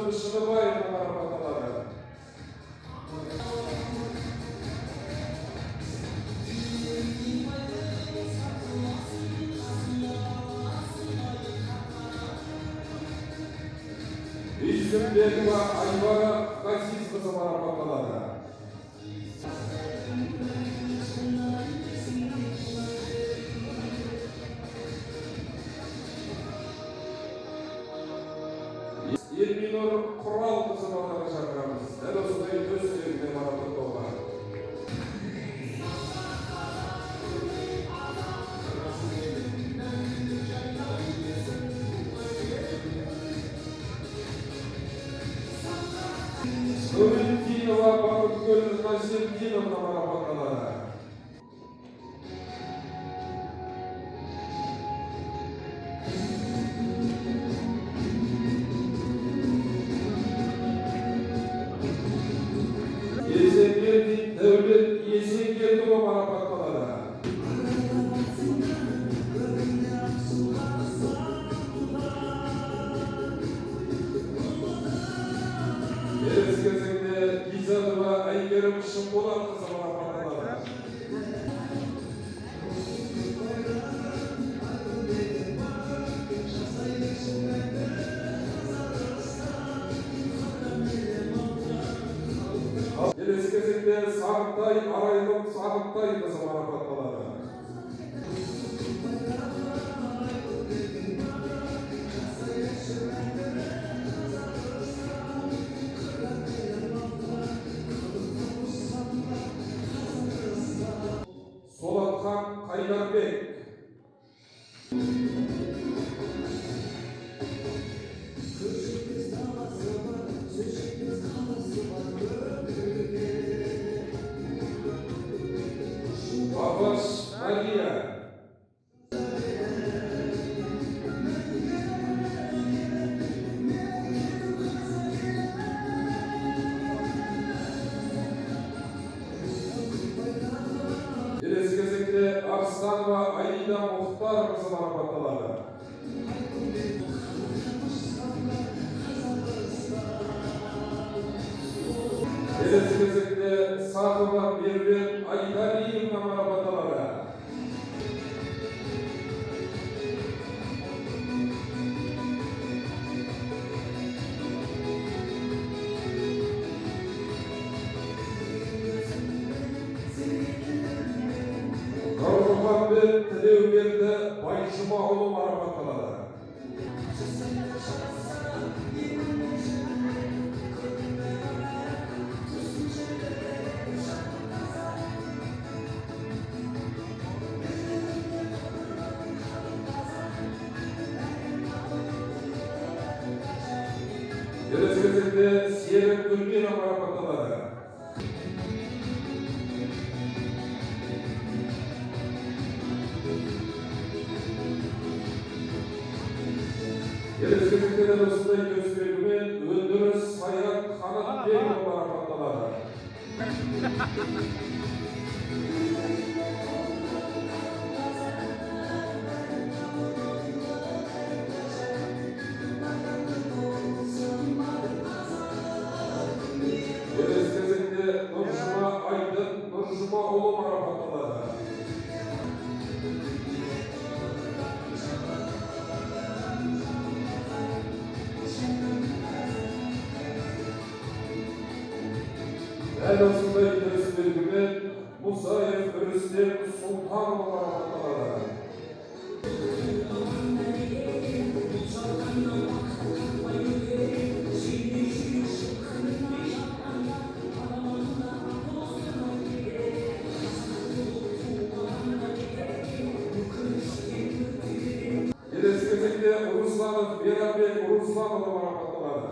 Гүлсім Шыныбаева марапатталады. Бейсенбекова Айбара Ғазизқызы марапатталады. Елминұр Құралқызы ортаға шақырамыз. Дәл осындай төс белгімен марапаттауға. Нұриддинова Бақытгүл Назирдиновна марапатталады. Есенгелдин Дәулет Есенгелдіұлы марапатталады. Келесі кезекте Гизатова Әйгерім Шынболатқызы марапатталады. Келесі кезекте Сағынтай Арайлым Сағынтайқызы марапатталады. Солатхан Қайдарбек. Бабаш Мария. Келесі кезекте Арыстанова Аида Мұхтарқызы марапатталады. Келесі кезекте Сақова Меруерт Айталиевна марапатталады. Нұрмұхамбет Тілеуберді Байжұмаұлы марапатталады. Келесі кезекте Серік Гүлмира марапатталады. Келесі кезекте дәл осындай төс белгімен Өндіріс Саят Қанатбекұлы марапатталады. Келесі кезекте Нұржұма Айдын Нұржұмаұлы марапатталады. Дәл осындай төс белгімен Мұсаев Рүстем Сұлтанұлы марапатталады. Келесі кезекте Русланов Мейрамбек Русланұлы марапатталады.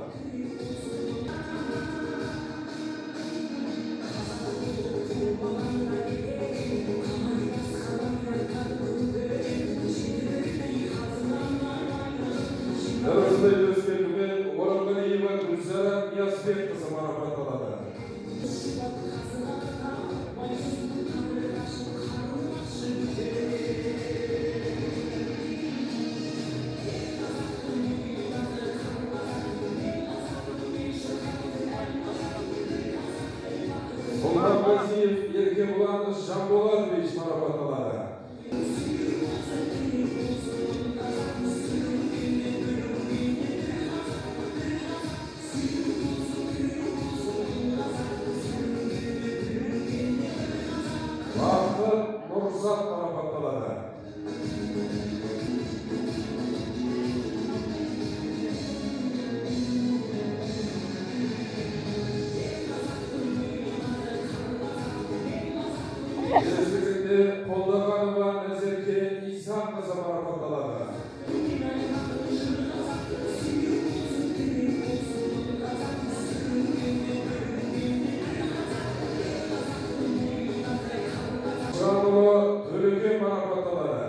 Дәл осындай төс белгімен Орынғалиева Гүлзара Ниязбекқызы марапатталады. Жанболатович марапатталады. Бақыт Нұрзат марапатталады. Келесі кезекте Қолдағанова Назерке Исанқызы марапатталады. Жанұлы Төрекен марапатталады.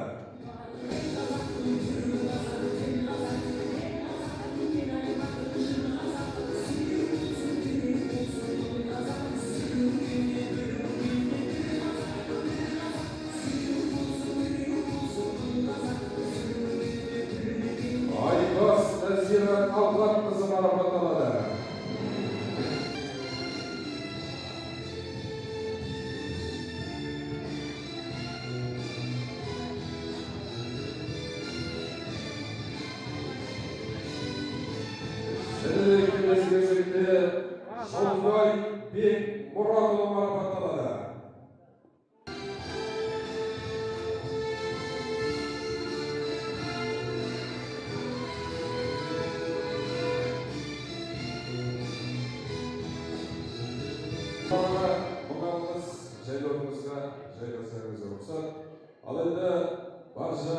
Айбас Назира Талғатқызы марапатталады. Және де келесі кезекте Жолбай Бек Мұратұлы марапатталады. Мың алғыс, жайлы орныңызға жайғасаңызға рұқсат. Ал енді барша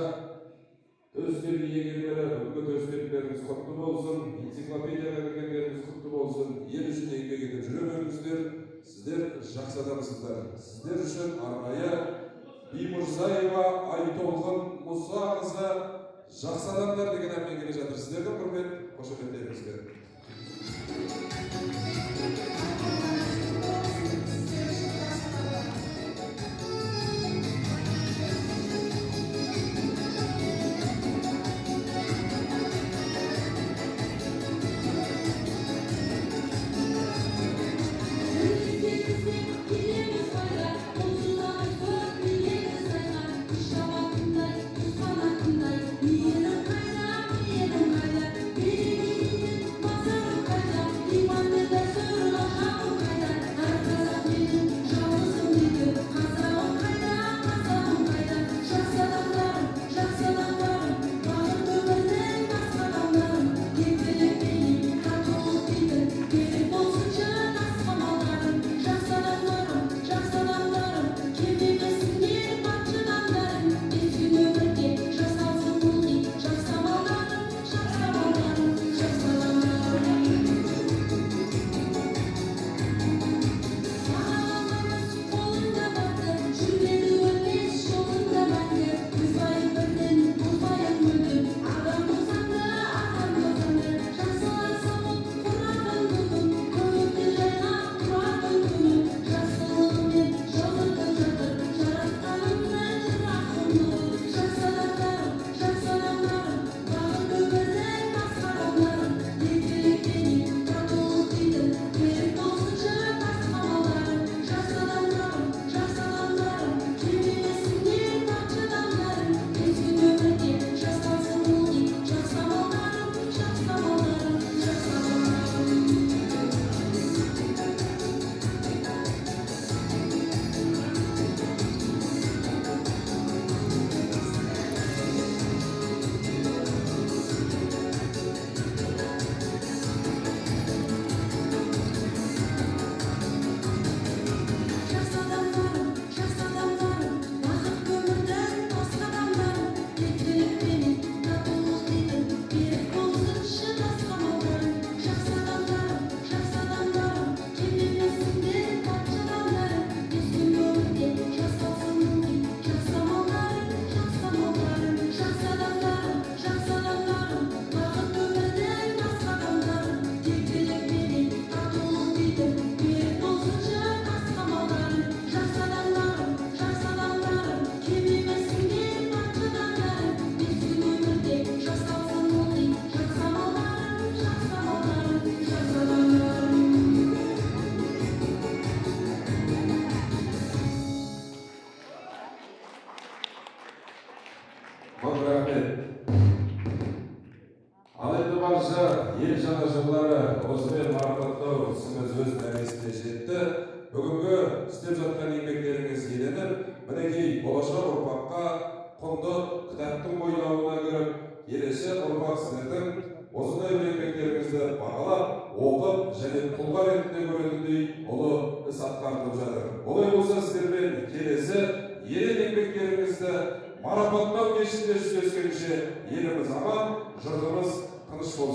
төсбелгі иегерлері, бүгінгі төсбелгілеріңіз құтты болсын, энциклопедияға кіргендеріңіз құтты болсын, ел үшін еңбек етіп жүре беріңіздер. Сіздер жақсы адамсыздар. Сіздер үшін арнайы Бимұрзаева Айтолқын Мұсақызы «Жақсы адамдар» деген әнмен келе жатыр. Сіздердің құрмет қошеметтеріңізбен. Қайда,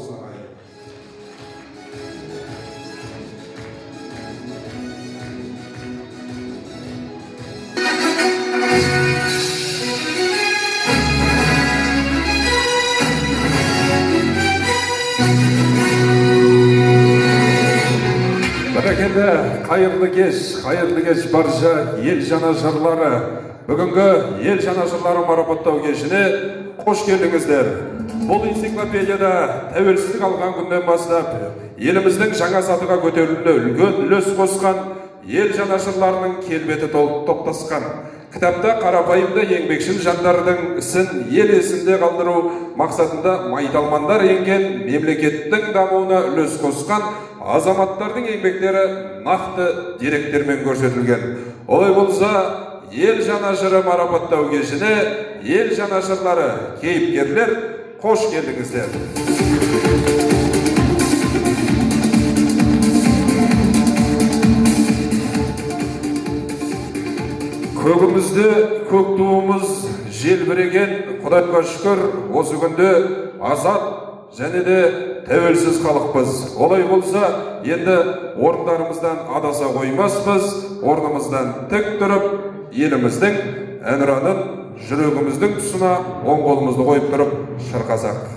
болсын, ағайын! Бәрекелді, қайырлы кеш, қайырлы кеш, барша ел жанашырлары. Бүгінгі ел жанашырлары марапаттау кешіне қош келдіңіздер. Бұл энциклопедияда тәуелсіздік алған күннен бастап еліміздің жаңа сатыға көтерілуіне үлкен үлес қосқан ел жанашырларының келбеті толық топтасқан. Кітапта қарапайым да еңбекшіл жандардың ісін ел есінде қалдыру мақсатында майталмандар енген, мемлекеттің дамуына үлес қосқан азаматтардың еңбектері нақты деректермен көрсетілген. Олай болса, ел жанашыры марапаттау кешіне, ел жанашырлары, кейіпкерлер, қош келдіңіздер! Көгімізде көк туымыз желбіреген, Құдайға шүкір, осы күнде азат және де тәуелсіз халықпыз. Олай болса, енді орындарымыздан адаса қоймаспыз, орнымыздан тік тұрып, еліміздің әнұранын жүрегіміздің тұсына оң қолымызды қойып тұрып шырқасақ.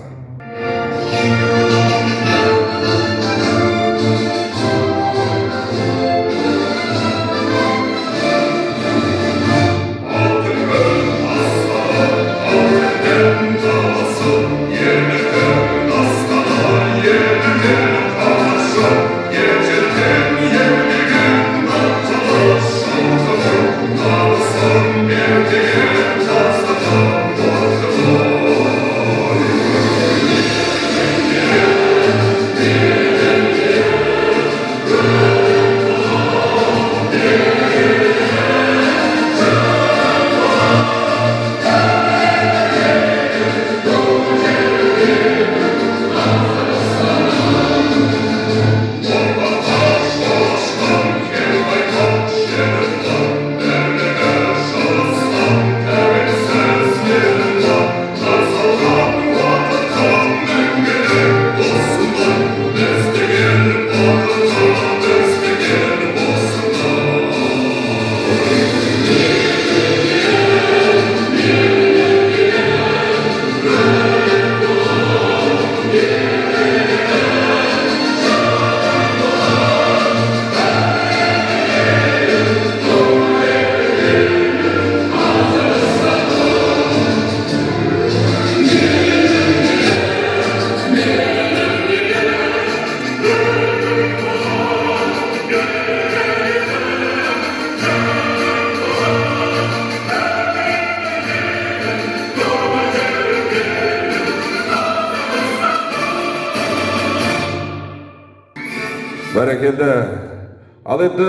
Бәрекелді. Ал енді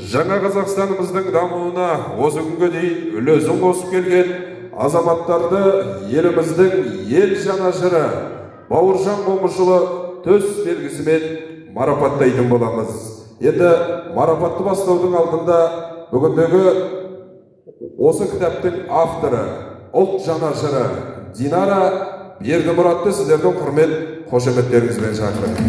жаңа Қазақстанымыздың дамуына осы күнге дейін үлесін қосып келген азаматтарды еліміздің ел жанашыры Бауыржан Момышұлы төс белгісімен марапаттайтын боламыз. Енді марапатты бастаудың алдында бүгіндегі осы кітаптың авторы, ұлт жанашыры Динара Бердімұратты сіздердің құрмет қошеметтеріңізбен шақырамын.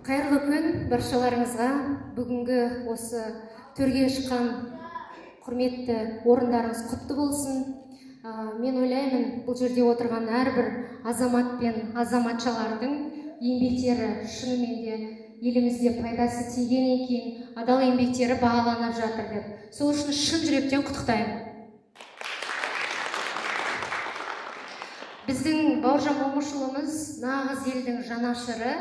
Қайырлы күн баршаларыңызға. Бүгінгі осы төрге шыққан құрметті орындарыңыз құтты болсын. Мен ойлаймын, бұл жерде отырған әрбір азамат пен азаматшалардың еңбектері шынымен де елімізде пайдасы тиген екен, адал еңбектері бағаланып жатыр деп. Сол үшін шын жүректен құттықтаймын. Біздің Бауыржан Момышұлымыз нағыз елдің жанашыры.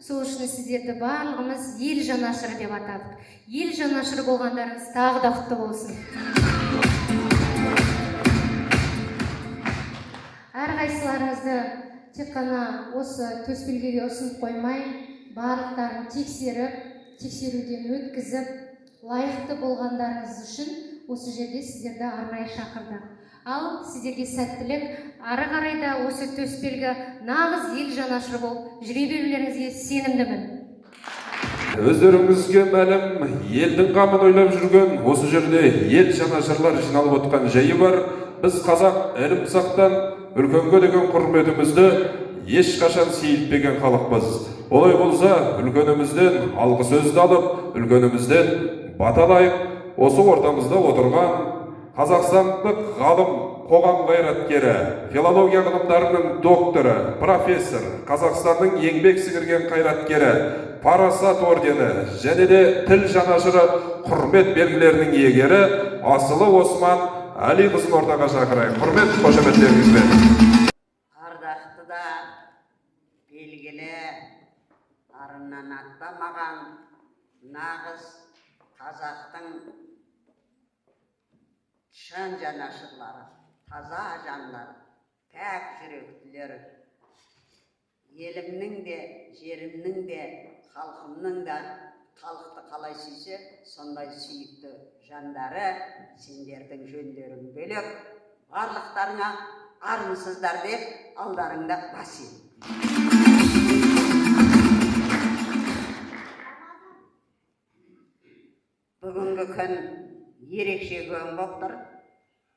Сол үшін сіздерді барлығымыз ел жанашыры деп атадық. Ел жанашыры болғандарыңыз тағы да құтты болсын. Әрқайсыларыңызды тек қана осы төсбелгіге ұсынып қоймай, барлықтарын тексеріп, тексеруден өткізіп, лайықты болғандарыңыз үшін осы жерде сіздерді арнайы шақырдық. Ал сіздерге сәттілік, ары қарай да осы төсбелгі нағыз ел жанашыры болып жүре берулеріңізге сенімдімін. Өздеріңізге мәлім, елдің қамын ойлап жүрген осы жерде ел жанашырлар жиналып отқан жайы бар. Біз қазақ ілім-сақтан үлкенге деген құрметімізді ешқашан сейілтпеген халықпыз. Олай болса, үлкенімізден алғы сөзді алып, үлкенімізден бата алайық. Осы ортамызда отырған қазақстандық ғалым, қоғам қайраткері, филология ғылымдарының докторы, профессор, Қазақстанның еңбек сіңірген қайраткері, Парасат ордені және де тіл жанашыры құрмет белгілерінің иегері Асылы Осман Әлиқызын ортаға шақырайық. Құрмет қошеметтеріңізбен. Ардақты да белгілі, арынан аттамаған нағыз қазақтың шын жанашырлары, таза жандар, пәк жүректілер, елімнің де, жерімнің де, халқымның да халықты қалай сүйсе, сондай сүйікті жандары, сендердің жөндерің бөлек, барлықтарыңа армысыздар деп алдарыңда бас иемін. Бүгінгі күн ерекше күн болып тұр.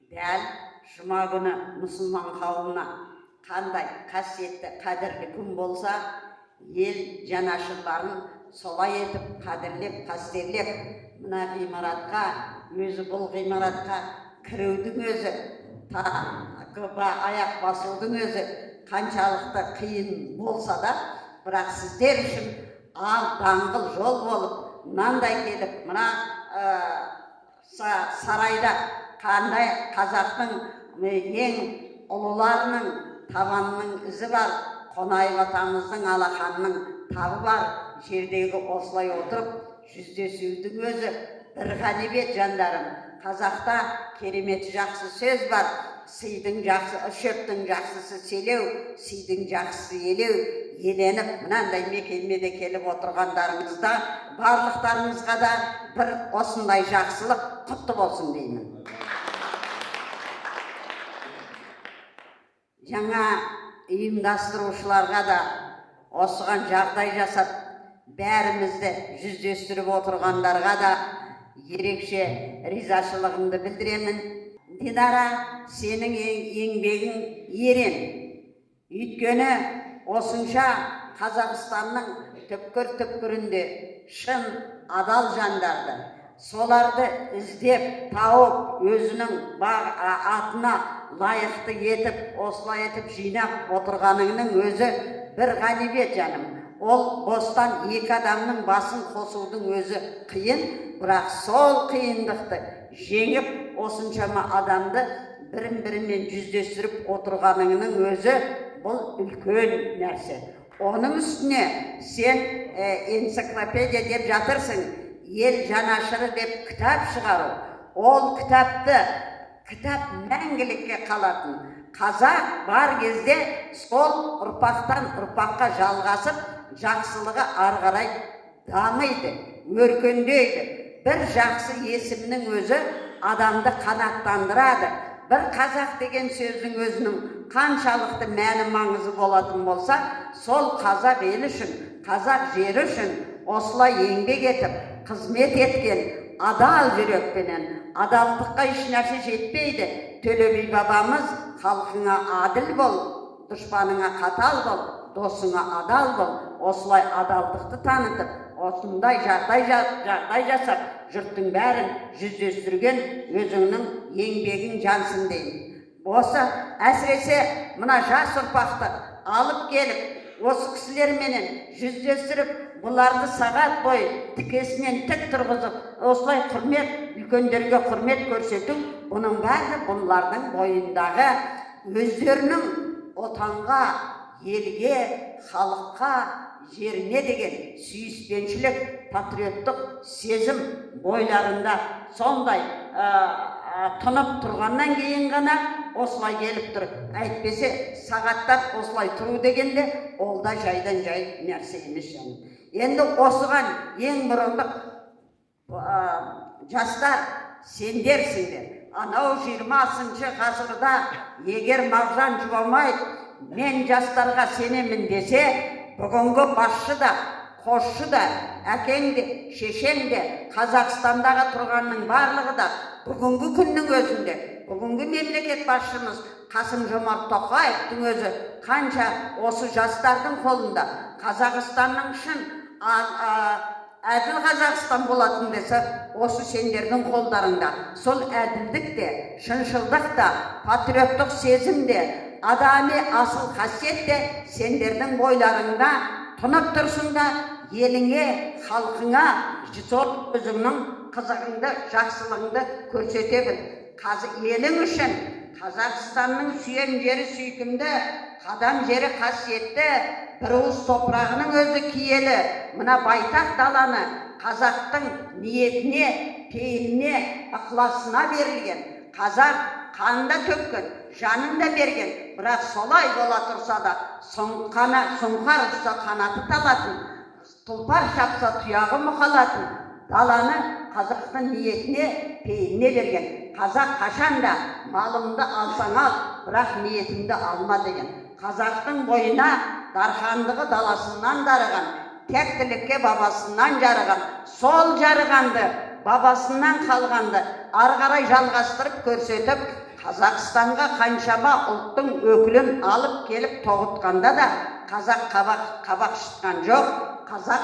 Дәл жұма күні мұсылман қауымына қандай қасиетті, қадірлі күн болса, ел жанашырларын солай етіп қадірлеп, қастерлеп, мына ғимаратқа, өзі бұл ғимаратқа кірудің өзі, аяқ басудың өзі қаншалықты қиын болса да, бірақ сіздер үшін ал даңғыл жол болып, мынандай келіп, мына сарайда қандай қазақтың ең ұлыларының табанының ізі бар, Қонаев атамыздың алақанының табы бар жердегі осылай отырып жүздесудің өзі бір ғанибет, жандарым. Қазақта керемет жақсы сөз бар: сыйдың жақсы, шөптің жақсысы селеу, сыйдың жақсысы елеу. Еленіп мынандай мекемеде келіп отырғандарыңызда барлықтарыңызға да бір осындай жақсылық құтты болсын деймін. Жаңа ұйымдастырушыларға да, осыған жағдай жасап бәрімізді жүздестіріп отырғандарға да ерекше ризашылығымды білдіремін. Динара, сенің еңбегің ерен. Өйткені осынша Қазақстанның түпкір-түпкірінде шын адал жандарды, соларды іздеп тауып, өзінің атына лайықты етіп, осылай етіп жинап отырғаныңның өзі бір ғанибет, жаным. Ол бостан екі адамның басын қосудың өзі қиын, бірақ сол қиындықты жеңіп, осыншама адамды бірін-бірімен жүздестіріп отырғаныңның өзі бұл үлкен нәрсе. Оның үстіне сен энциклопедия деп жатырсың, ел жанашыры деп кітап шығару. Ол кітапты, кітап мәңгілікке қалатын. Қазақ бар кезде сол ұрпақтан ұрпаққа жалғасып, жақсылығы ары қарай дамиды, өркендейді. Бір жақсы есімнің өзі адамды қанаттандырады. Бір қазақ деген сөздің өзінің қаншалықты мәні маңызы болатын болса, сол қазақ елі үшін, қазақ жері үшін осылай еңбек етіп, қызмет еткен адал жүрекпенен, адалдыққа еш нәрсе жетпейді. Төле би бабамыз: халқыңа әділ бол, дұшпаныңа қатал бол, досыңа адал бол. Осылай адалдықты танытып, осындай жағдай жасап, жұрттың бәрін жүздестірген өзіңнің еңбегің жансын деймін. Осы әсіресе мына жас ұрпақты алып келіп, осы кісілерменен жүздестіріп, бұларды сағат бойы тікесінен тік тұрғызып, осылай құрмет, үлкендерге құрмет көрсету, бұның бәрі бұлардың бойындағы өздерінің отанға, елге, халыққа, жеріне деген сүйіспеншілік, патриоттық сезім бойларында сондай тұнып тұрғаннан кейін ғана осылай келіп тұр. Әйтпесе сағаттап осылай тұру дегенде ол да жайдан жай нәрсе емес, жаным. Енді осыған ең бұрындық жастар сендерсіңдер. Анау 20-шы ғасырда егер Мағжан Жұмабаев мен жастарға сенемін десе, бүгінгі басшы да Қосшы да, әкең де, шешең де, Қазақстандағы тұрғанның барлығы да бүгінгі күннің өзінде, бүгінгі мемлекет басшымыз Қасым Жомарт Тоқаевтың өзі қанша осы жастардың қолында Қазақстанның шын әділ Қазақстан болатын десе, осы сендердің қолдарыңда. Сол әділдік те, шыншылдық та, патриоттық сезім де, адами асыл қасиет те сендердің бойларыңда тұнып тұрсын да, еліңе, халқыңа сол өзіңнің қызығыңды, жақсылығыңды көрсете біл. Елің үшін Қазақстанның сүйем жері сүйкімді, қадам жері қасиетті, бір уыс топырағының өзі киелі, мына байтақ даланы қазақтың ниетіне, пейіліне, ықыласына берілген. Қазақ қанын да төккен, жанын да берген, бірақ солай бола тұрса да, сұңқар ұшса қанаты талатын, тұлпар шапса тұяғы мұқалатын даланы қазақтың ниетіне, пейіліне берген. Қазақ қашанда малымды алсаң ал, бірақ ниетімді алма деген. Қазақтың бойына дархандығы даласынан дарыған, тектілікке бабасынан жарыған, сол жарығанды, бабасынан қалғанды ары қарай жалғастырып көрсетіп, Қазақстанға қаншама ұлттың өкілін алып келіп тоғытқанда да қазақ қабақ шытқан жоқ, қазақ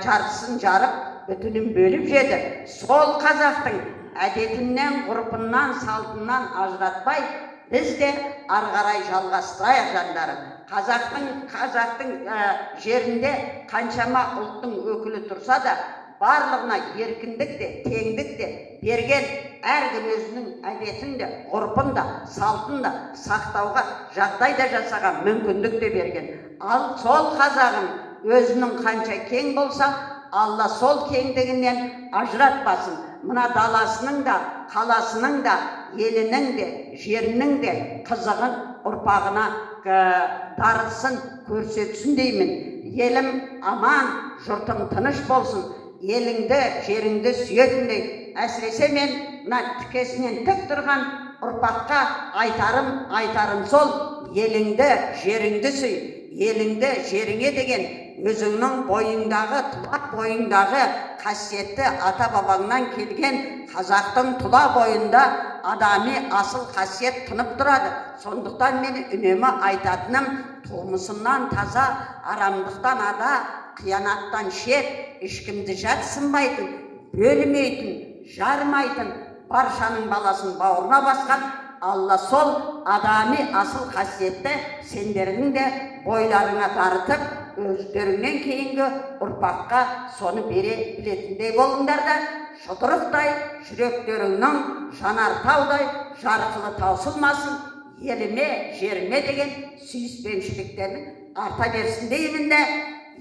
жартысын жарып, бүтінін бөліп жеді. Сол қазақтың әдетінен, ғұрпынан, салтынан ажыратпай, біз де ары қарай жалғастырайық, жандарым. Қазақтың жерінде қаншама ұлттың өкілі тұрса да, барлығына еркіндік те, теңдік те берген, әркім өзінің әдетін де, ғұрпын да, салтын да сақтауға жағдай да жасаған, мүмкіндік те берген. Ал сол қазағым өзінің қанша кең болса, Алла сол кеңдігінен ажыратпасын. Мына даласының да, қаласының да, елінің де, жерінің де қызығын ұрпағына дарытсын, көрсетсін деймін. Елім аман, жұртым тыныш болсын. Еліңді, жеріңді сүйетіндей. Әсіресе мен мына тікесінен тік тұрған ұрпаққа айтарым сол, еліңді, жеріңді сүй. Еліңді, жеріңе деген өзіңнің бойыңдағы, тұла бойыңдағы қасиетті ата-бабаңнан келген қазақтың тұла бойында адами асыл қасиет тұнып тұрады. Сондықтан мен үнемі айтатыным, тумысымнан таза, арамдықтан ада, қиянаттан шет, ешкімді жатсынбайтын, бөлмейтін, жармайтын, баршаның баласын бауырына басқан Алла сол адами асыл қасиетті сендердің де бойларыңа дарытып, өздеріңнен кейінгі ұрпаққа соны бере білетіндей болыңдар да, жұдырықтай жүректеріңнің жанартаудай жарқылы таусылмасын, еліме, жеріме деген сүйіспеншіліктерің арта берсін деймін де,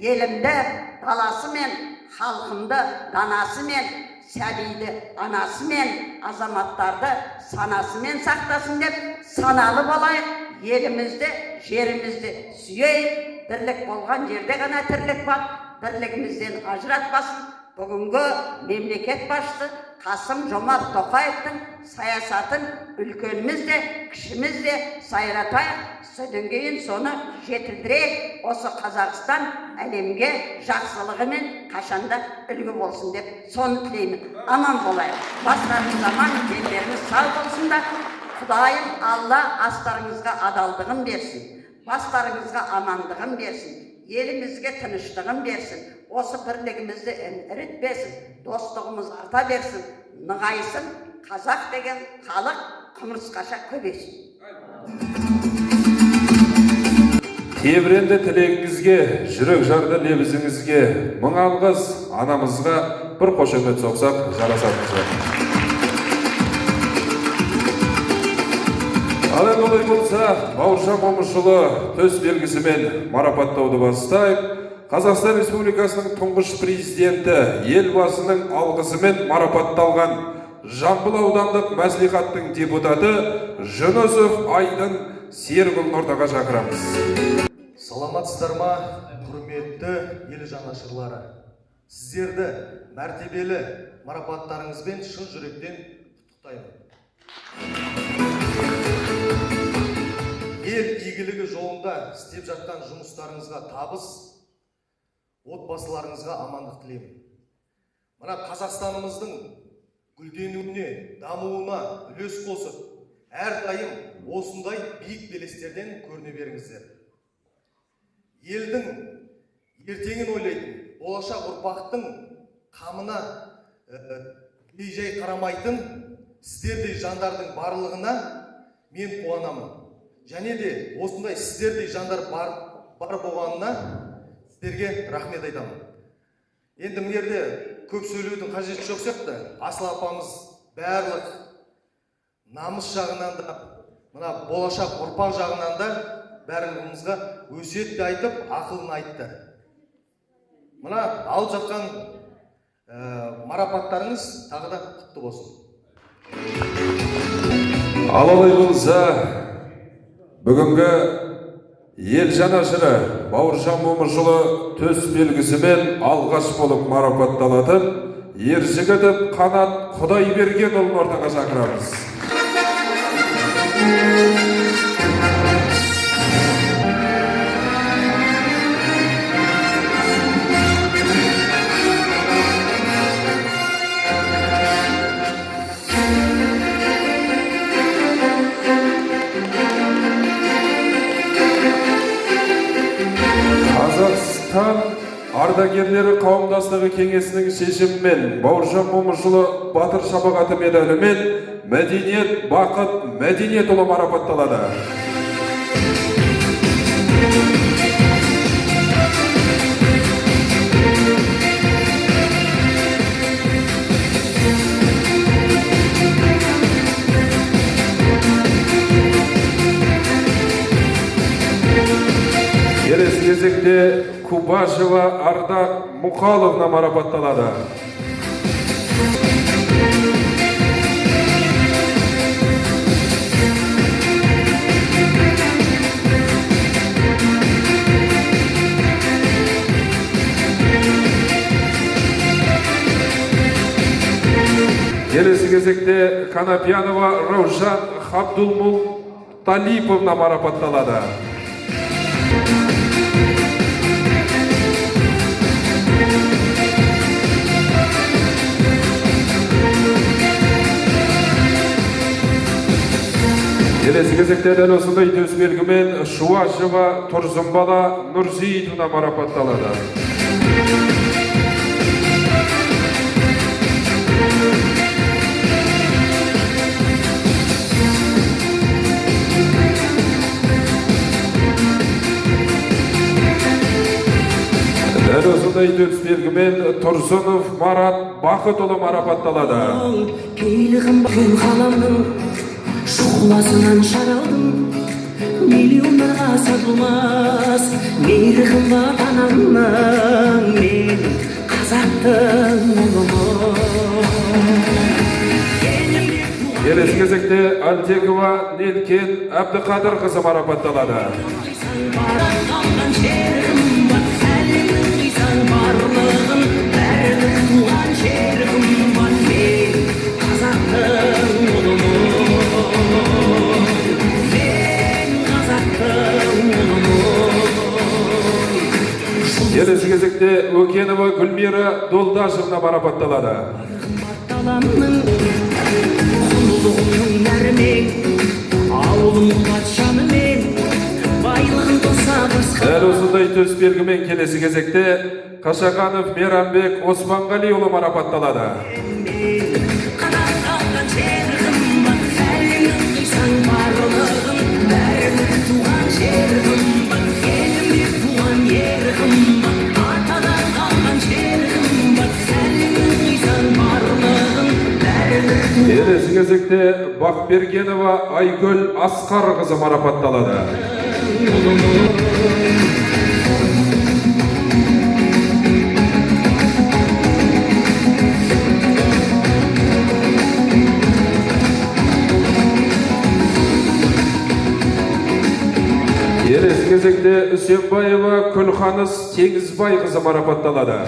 елімді даласымен, халқымды данасымен, сәбиді анасымен, азаматтарды санасымен сақтасын деп саналы болайық, елімізді, жерімізді сүйейік. Бірлік болған жерде ғана тірлік бар, бірлігімізден ажыратпасын. Бүгінгі мемлекет басшысы Қасым Жомарт Тоқаевтың саясатын үлкеніміз де, кішіміз де сайратайық, содан кейін соны жетілдірейік. Осы Қазақстан әлемге жақсылығымен қашанда үлгі болсын деп соны тілеймін. Аман болайық, бастарыңыз аман, дендеріңіз сау болсын да, Құдайым Алла астарыңызға адалдығын берсін, бастарыңызға амандығын берсін, елімізге тыныштығын берсін, осы бірлігімізді ірітпесін, достығымыз арта берсін, нығайсын, қазақ деген халық құмырсқаша көбейсін. Тебіренді тілегіңізге, жүрек жарды лебізіңізге мың алғыс, анамызға бір қошемет соқсақ жарасатын шығар. Ал енді олай болса, Бауыржан Момышұлы төс белгісімен марапаттауды бастайық. Қазақстан Республикасының тұңғыш президенті Елбасының алғысымен марапатталған Жамбыл аудандық мәслихаттың депутаты Жүнісов Айдын Серікұлын ортаға шақырамыз. Саламатсыздар ма, құрметті ел жанашырлары. Сіздерді мәртебелі марапаттарыңызбен шын жүректен құттықтаймын. Ел игілігі жолында істеп жатқан жұмыстарыңызға табыс, Отбасыларыңызға амандық тілеймін. Мына Қазақстанымыздың гүлденуіне, дамуына үлес қосып, әрдайым осындай биік белестерден көріне беріңіздер. Елдің ертеңін ойлайтын, болашақ ұрпақтың қамына бейжай қарамайтын сіздердей жандардың барлығына мен қуанамын. Және де осындай сіздердей жандар бар болғанына сіздерге рахмет айтамын. Енді мына жерде көп сөйлеудің қажеті жоқ сияқты. Асыл апамыз барлық намыс жағынан да, мына болашақ ұрпақ жағынан да барлығымызға өсиет те айтып, ақылын айтты. Мына алып жатқан марапаттарыңыз тағы да құтты болсын. Ал олай болса, бүгінгі ел жанашыры Бауыржан Момышұлы төс белгісімен алғаш болып марапатталатын Ержігітов Қанат Құдайбергенұлын ортаға шақырамыз. Қазақстан ардагерлері қауымдастығы кеңесінің шешімімен Бауыржан Момышұлы Батыр шапағаты медалімен Мәдениет Бақыт Мәдениетұлы марапатталады. Келесі кезекте Кубашева Ардақ Мұқаловна марапатталады. Келесі кезекте Канапьянова Раушан Хабдулмуталиповна марапатталады. Келесі кезекте дәл осындай төс белгімен Шуашева Тұрсынбала Нұрсейітовна марапатталады. Дәл осындай төс белгімен Тұрсынов Марат Бақытұлы марапатталады. Пейілі қымбат қаламның шұғыласынан шаралдым, миллиондарға сатылмас мейірі қымбат анамның, мен қазақтың ұлымын. Келесі кезекте Альтекова Нелкен Әбдіқадырқызы марапатталады. Келесі кезекте Өкенова Гүлмира Долдашевна марапатталады. Дәл осындай төс белгімен келесі кезекте Қашағанов Мейрамбек Оспанғалиұлы марапатталады. Келесі кезекте Бақбергенова Айгүл Асқарқызы марапатталады. Келесі кезекте Үсенбаева Күлханыс Теңізбайқызы марапатталады.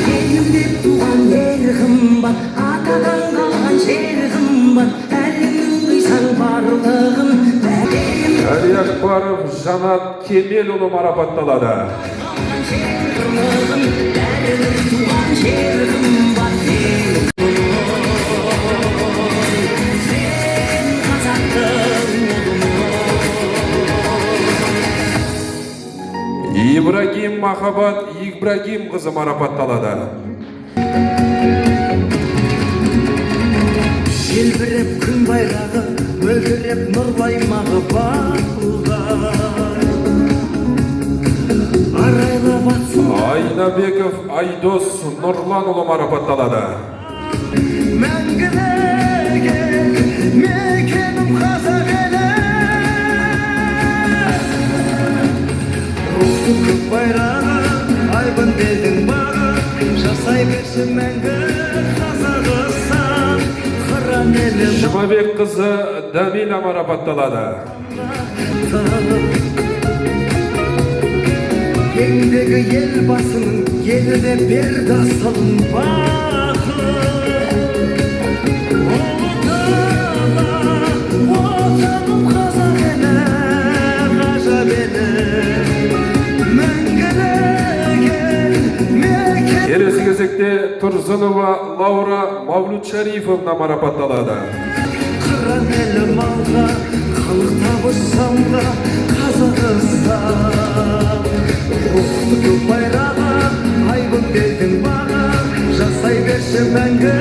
Елімде туған ер қымбат, атадан қалған жер қымбат, әлемнің қисаң барлығын. Әлиакбаров Жанат Кемелұлы марапатталады. Туған жер қымбат сен қазақтың Ибрагим Махабат Ибрагим қызы марапатталады. Желбіреп күн байрағы, мөлдіреп нұрлы аймағы балдай. Арайлап атсын Айнабеков Айдос Нұрланұлы марапатталады. Мәңгілік ел, мекенім қазақ елі. Рухтың көк байрағы, айбын белдің бағы, жасай берсін мәңгі Қазақстан. Қыран елім Жұмабек қызы Дамила марапатталады. Еңбегі ел басының еліне берді асылын бақыт. Ұлы дала, отаным қазақ елі, ғажап елі. Мәңгілік ел, мекен. Келесі кезекте Тұрзынова Лаура Мавлютшарифовна марапатталады. Қыран елім алға, халық табыс самға, Қазақстан. Рухты көк байрағы, айбын белдің бағы, жасай берші мәңгі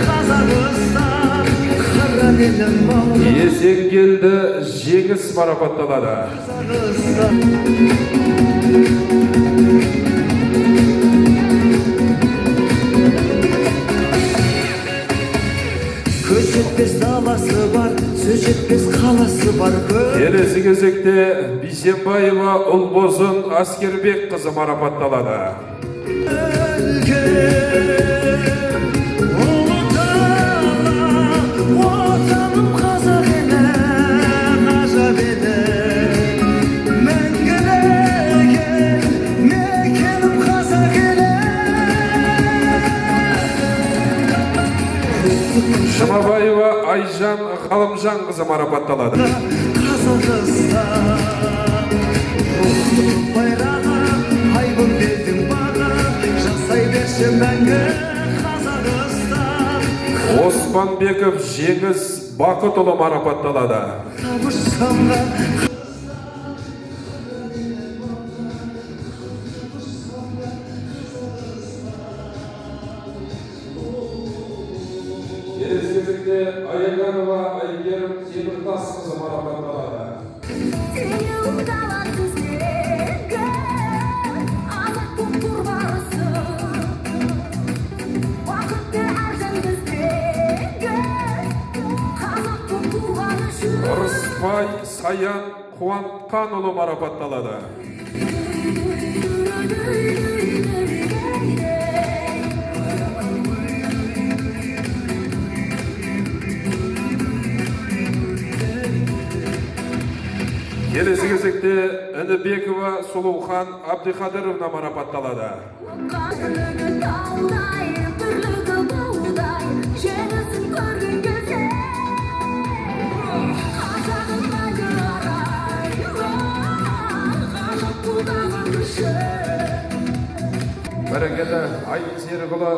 Қазақстан. Қыран елім алға, Есенгелді Жеңіс марапатталады. Қазақстан. Көз жетпес даласы бар, сөз жетпес қаласы бар. Келесі кезекте Бейсенбаева Ұлбосын Әскербек қызы марапатталады. Өлкем, ұлы дала, отаным қазақ елі, ғажап елі. Мәңгілік ел, мекенім қазақ елі. Жұмабаева Айжан Ғалымжан қызы марапатталады. Қазақстан. Рухтың байрағы, айбын белдің бағы, жасай берші мәңгі Қазақстан. Оспанбеков Жеңіс Бақытұлы марапатталады. Табыс самға. Келесі кезекте Аяганова Әйгерім Теміртас қызы марапатталады. Теңеу дала түздегі азат боп тұр барысы. Бақытты әр жан біздегі қазақ боп туған үшін. Ырысбай Саян Қуантқанұлы марапатталады. Келесі кезекте Інібекова Сұлухан Әбдіқадыровна марапатталады. Бірлігі таудай, бірлігі баудай, жеңісін көрген кезде қазағым мәңгі арай, ғажап бұлдаған күші. Бәрекелді, Айдын Серікұлы,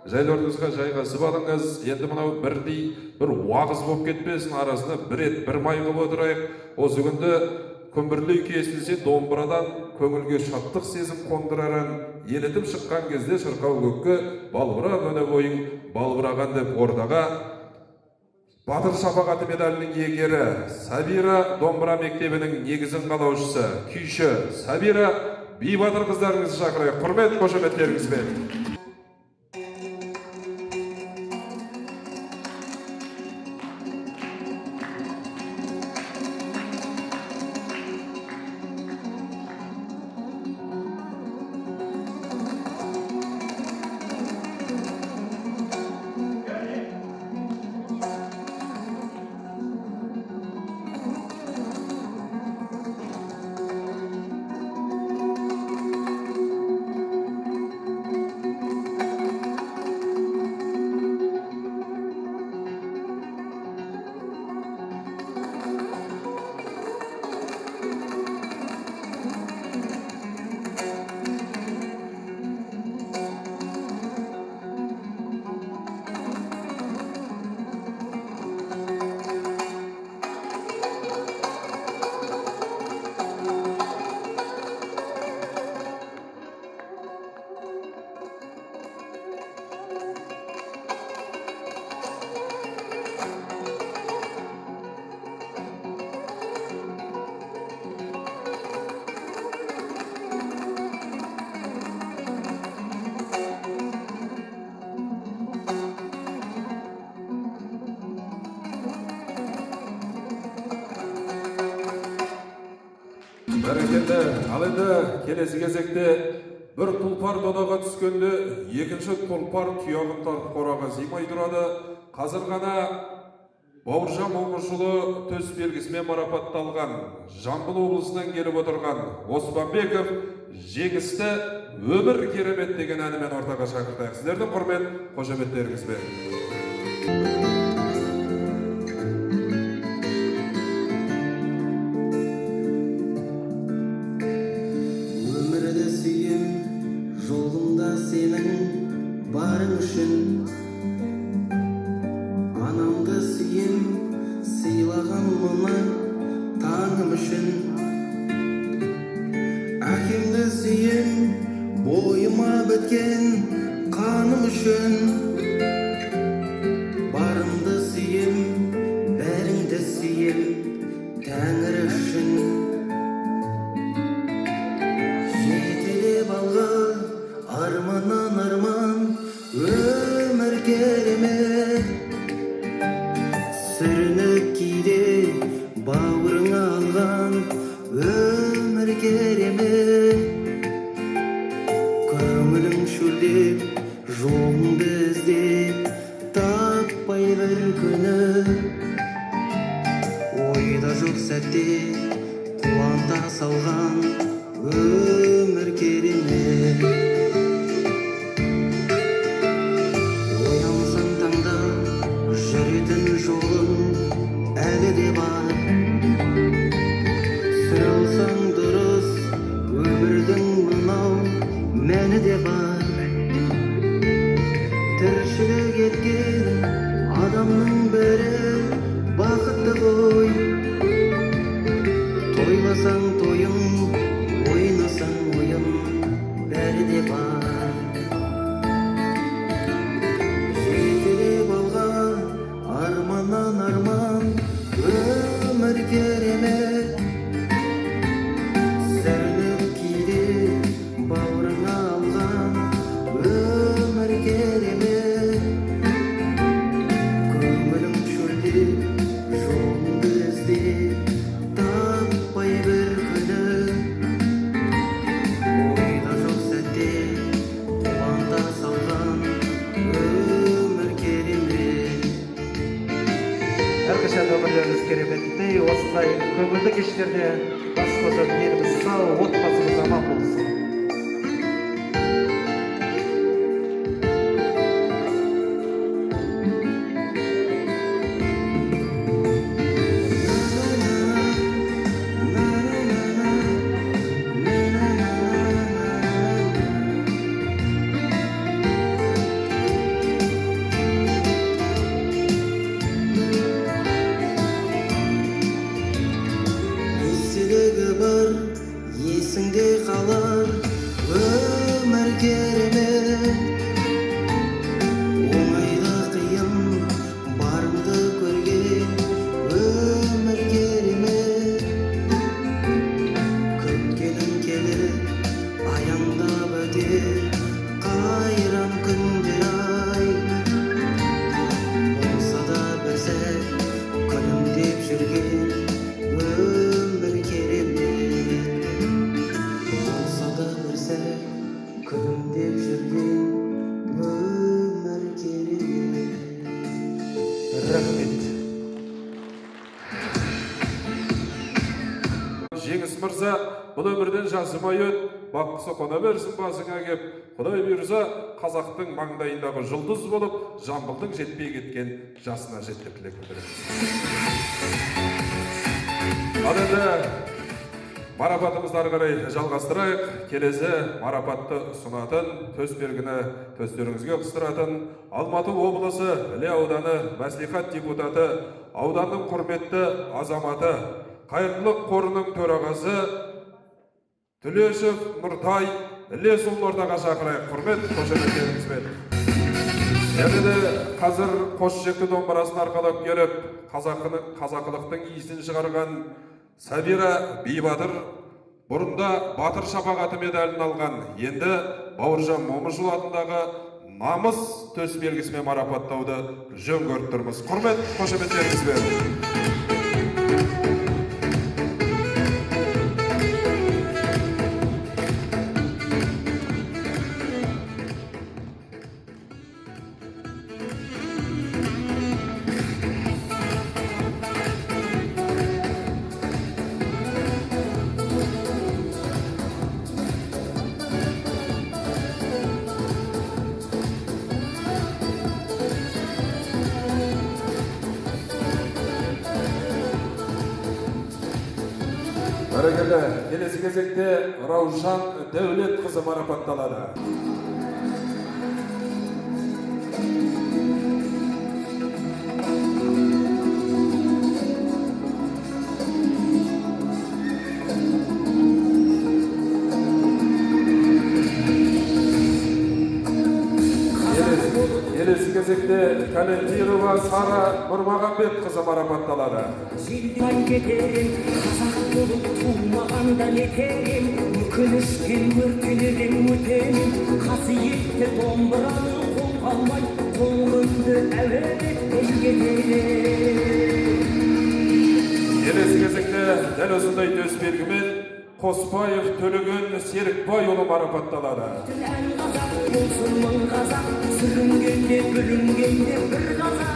жайлы орныңызға жайғасып алыңыз. Енді мынау бірдей бір уағыз болып кетпесін, арасында бір ет, бір май қылып отырайық. Осы күнді күмбірлей кесілсе, домбырадан көңілге шаттық сезім қондырарын елітіп шыққан кезде шырқау көкке балбырап өне бойың балбыраған деп ортаға Батыр шапағаты медалінің иегері Сабира домбыра мектебінің негізін қалаушысы, күйші Сабира Бибатыр қыздарыңызды шақырайық. Құрмет қошеметтеріңізбен. Бәрекелді. Ал енді келесі кезекте бір тұлпар додаға түскенде екінші тұлпар тұяғын тартып қораға сыймай тұрады. Қазір ғана Бауыржан Момышұлы төс белгісімен марапатталған Жамбыл облысынан келіп отырған Оспанбеков Жеңісті «Өмір керемет» деген әнімен ортаға шақыртайық. Сіздердің құрмет қошеметтеріңізбен. Өмірді сүйем, жолымда сенің барың үшін. Анамды сүйем, сыйлаған мына таңым үшін. Әкемді сүйем, бойыма біткен қаным үшін. Барымды сүйем, бәріңді сүйем, Тәңір үшін. Жетелеп алға арманнан арман, өмір керемет. Сүрініп кейде бауырыңа алған, өмір керемет. Көңілің шөлдеп, жолыңды іздеп, таппай бір күні. Ойда жоқ сәтте қуанта салған, өмір керемет. Оянсаң таңда жүретін жолың әлі де бар. Сүре алсаң дұрыс өмірдің мынау мәні де бар. Тіршілік еткен адамның бірі бақытты ғой. Тойласаң тойын, ойнасаң ойын, бәрі де бар. Жетелеп алға арманнан арман, өмір керемет. Сүрініп кейде бауырыңа алған, өмір керемет. Көңілің шөлдеп, жолыңды іздеп, таппай бір күні. Ойда жоқ сәтте қуанта салған, өмір керемет. Әрқашан өмірлеріңіз кереметтей, осындай көңілді кештерде бас қосып, деніміз сау, отбасымыз аман болсын. Естелігі бар, есіңде қалар, өмір керемет. Оңай да қиын барыңды көрген, өмір керемет. Күткенің келіп аяңдап өтер қайран күндер ай. Болса да бір сәт күлімдеп жүрген, өмір керемет. Болса да бір сәт күлімдеп жүрген, өмір керемет. Рахмет. Жеңіс мырза, бұл өмірден жазылмай өт, баққысы қона берсін басыңа кеп, Құдай бұйырса, қазақтың маңдайындағы жұлдыз болып, Жамбылдың жетпей кеткен жасына жет деп тілек білдіреміз. Ал енді марапатымызды ары қарай жалғастырайық. Келесі марапатты ұсынатын, төс белгіні төстеріңізге қыстыратын Алматы облысы Іле ауданы мәслихат депутаты, ауданның құрметті азаматы, қайырымдылық қорының төрағасы Түлешев Нұртай Ілесұлын ортаға шақырайық. Құрмет қошеметтеріңізбен. Және де қазір қос ішекті домбырасын арқалап келіп, қазақылықтың иісін шығарған Сабира Бейбатыр, бұрында Батыр шапағаты медалін алған, енді Бауыржан Момышұлы атындағы намыс төс белгісімен марапаттауды жөн көріп тұрмыз. Құрмет қошеметтеріңізбен. Бәрекелді. Келесі кезекте Раушан Дәулетқызы марапатталады. Келесі кезекте Календирова Сара Нұрмағамбетқызы марапатталады. Желден кетерім, қазақ болып тумағанда нетерім, өкініштен өртенерім өтемін, қасиетті домбыраны қолға алмай, қоңырымды әуелетпей кетерім. Келесі кезекте дәл осындай төс белгімен Қоспаев Төлеген Серікбайұлы марапатталады. Ән қазақ болсын мың қазақ, сүрінгенде бүлінгенде бір қазақ.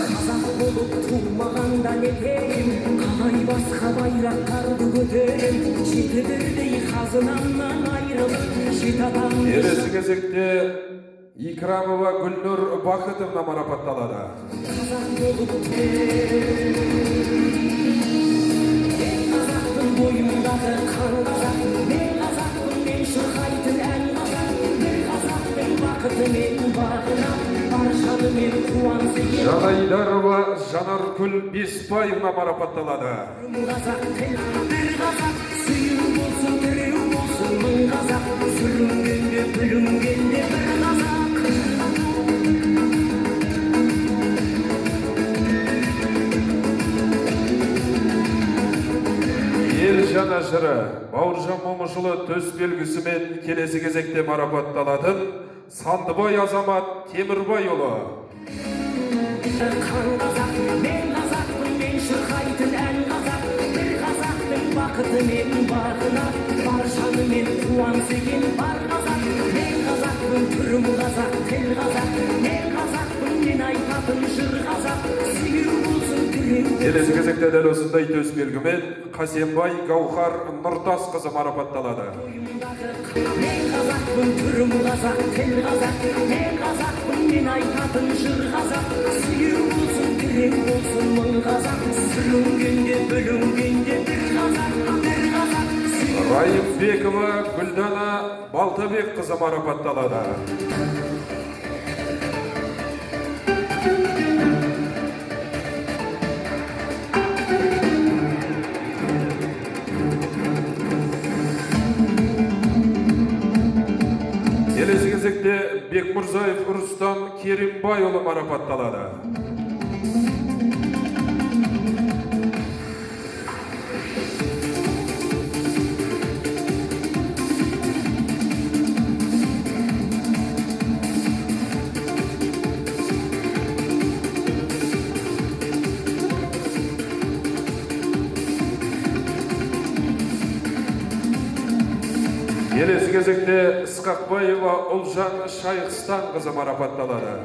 Қазақ болып тумағанда нетейін, қалай басқа байрақтарды көтерем, жеті бірдей қазынамнан айырылып, жеті атамды Келесі кезекте Икрамова Гүлнұр Бақытовна марапатталады. Қазақ болып мен қазақпын, бойымдағы қан қазақ, мен қазақпын, мен шырқайтын ән қазақ, бір қазақтың бақыты мен бағына, бар жанымен қуанса ел. Жанайдарова Жанаргүл Бесбаевна марапатталады. Қазақ тіл бір қазақ, сүю болсын, тіреу болсын мың қазақ, сүрінгенде бүлінгенде бір қазақ. Ел жанашыры Бауыржан Момышұлы төс белгісімен келесі кезекте марапатталатын Сандыбай Азамат Темірбайұлы. Қан қазақ, мен қазақпын, мен шырқайтын ән қазақ, бір қазақтың бақыты мен бағына, бар жанымен қуанса екен бар қазақ. Мен қазақпын, түрім қазақ, тіл қазақ, мен қазақпын, мен айтатын жыр қазақ, сүю болсын, тіреу болсын. Келесі кезекте дәл осындай төс белгімен Қасенбай Гаухар Нұртасқызы марапатталады. Мен қазақпын, түрім қазақ, тіл қазақ, мен қазақпын, мен айтатын жыр қазақ, сүю болсын, тіреу болсын мың қазақ, сүрінгенде бүлінгенде бір қазақ, бір қазақ. Райымбекова Гүлдана Балтабекқызы марапатталады. Келесі кезекте Бекмұрзаев Рустам Керімбайұлы марапатталады. Келесі кезекте Ысқақбаева Ұлжан Шайықстанқызы марапатталады.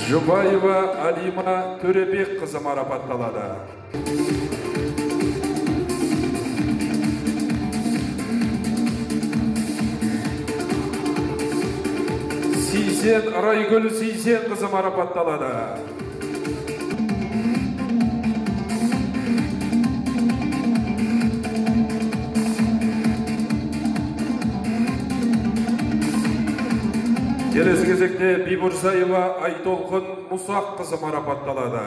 Жұбаева Алима Төребекқызы марапатталады. Сейсен Райгүл Сейсенқызы марапатталады. Келесі кезекте Бибұрсаева Айтолқын Мұсаққызы марапатталады.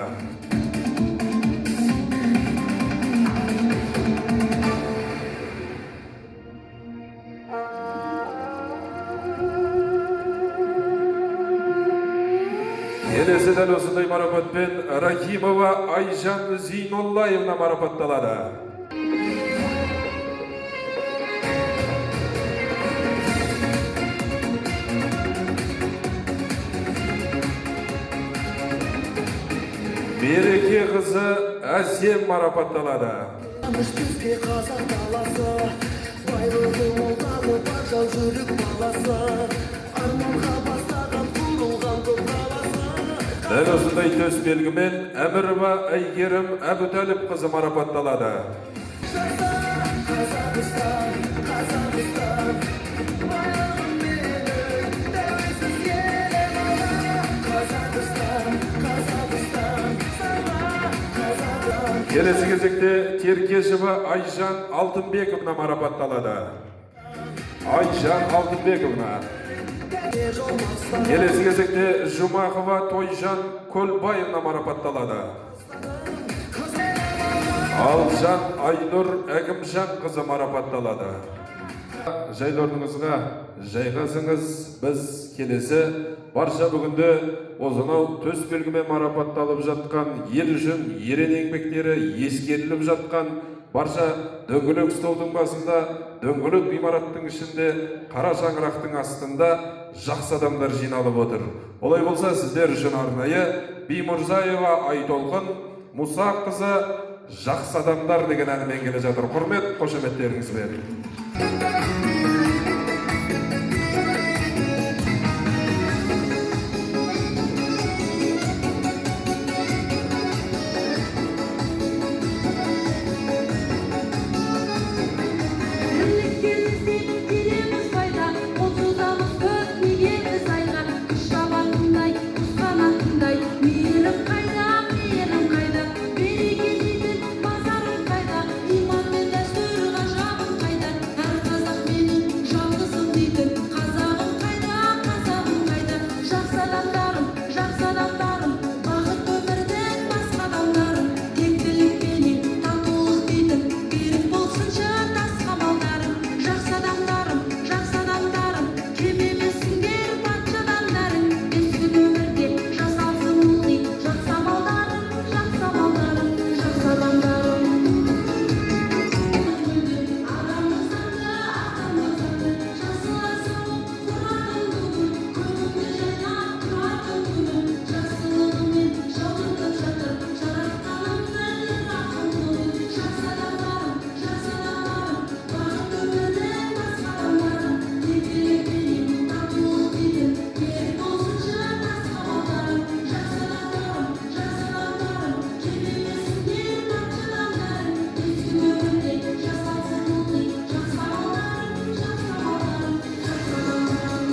Келесі дәл осындай марапатпен Рахимова Айжан Зейноллаевна марапатталады. Береке қызы Әсем марапатталады. Бізге қазақ даласы, байлығы молдағы бар жау жүрек баласы, арманға бастаған құрылған көп қаласы. Дәл осындай төс белгімен Әмірова Әйгерім Әбутәліпқызы марапатталады. Қазақ Келесі кезекте Теркешева Айжан Алтынбековна марапатталады. Айжан Алтынбековна. Келесі кезекте Жұмақова Тойжан Көлбаевна марапатталады. Алжан Айнұр Әкімжан қызы марапатталады. Жайлы орныңызға жайғасыңыз. Біз келесі барша бүгінде осынау төс белгімен марапатталып жатқан, ел үшін ерен еңбектері ескеріліп жатқан барша дөңгелек столдың басында, дөңгелек ғимараттың ішінде, қара шаңырақтың астында жақсы адамдар жиналып отыр. Олай болса, сіздер үшін арнайы Бимұрзаева Айтолқын Мұса қызы «Жақсы адамдар» деген әнімен келе жатыр. Құрмет, қошеметтеріңізбен. Бірліктерімізде келеміз пайда, қол созамыз көп неге біз айға, күш табатындай, құс қанатындай, мейірім қайда, мейірім қайда, береке дейтін базарың қайда, иман мен дәстүр ғажабың қайда, әр қазақ менің жалғызым дейтін, қазағым қайда, қазағым қайда, жақсы адамдарым, жақсы адамдарым, бақытты өмірдің басқа адамдарым, тектілікпенен татулық дейтін, берік болсыншы тас қамалдарың, жақсы адамдарым, жақсы адамдарым, кем емессіңдер патшадан бәрің, бес күн өмірде жасалсын ылғи, жақсы амалдарың, жақсы амалдарың, жақсы адамдарым. Адамдық заңды, адамдық заңды, жақсылар сауып құратын бүгін, көңілді жайнап тұратын күнім, жақсылығымен жаудыртып жатыр, жаратқанымның рақым бүгін, жақсы адамдарым, жақсы адамдарым, бақытты өмірдің басқа адамдарым, тектілікпенен татулық дейтін, берік болсыншы тас қамалдарың, жақсы адамдарым, жақсы адамдарым, кем емессіңдер патшадан бәрің, бес күн өмірде жасалсын ылғи, жақсы амалдарың, жақсы амалдарың, жақсы адамдарым.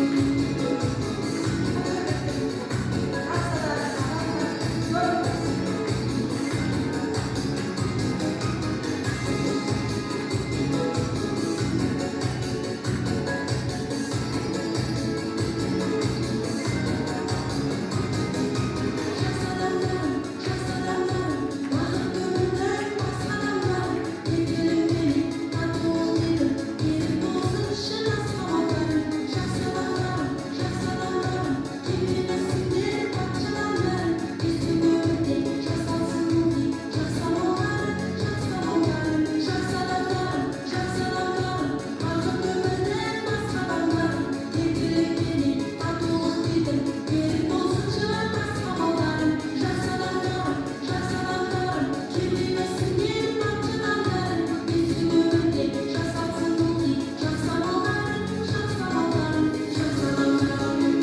Жақсы адамдарым, жақсы адамдарым, бақытты өмірдің басқа адамдарым, тектілікпенен татулық дейтін, берік болсыншы тас қамалдарың, жақсы адамдарым, жақсы адамдарым, кем емессіңдер патшадан бәрің, бес күн өмірде жасалсын ылғи, жақсы амалдарың, жақсы амалдарың, жақсы адамдарым, жақсы адамдарым, бақытты өмірдің басқа адамдарым, тектілікпенен татулық дейтін, берік болсыншы тас қамалдарың, жақсы адамдарым, жақсы адамдарым, кем емессіңдер патшадан бәрің, бес күн өмірде жасалсын ылғи, жақсы амалдарың, жақсы амалдарың, жақсы адамдарым.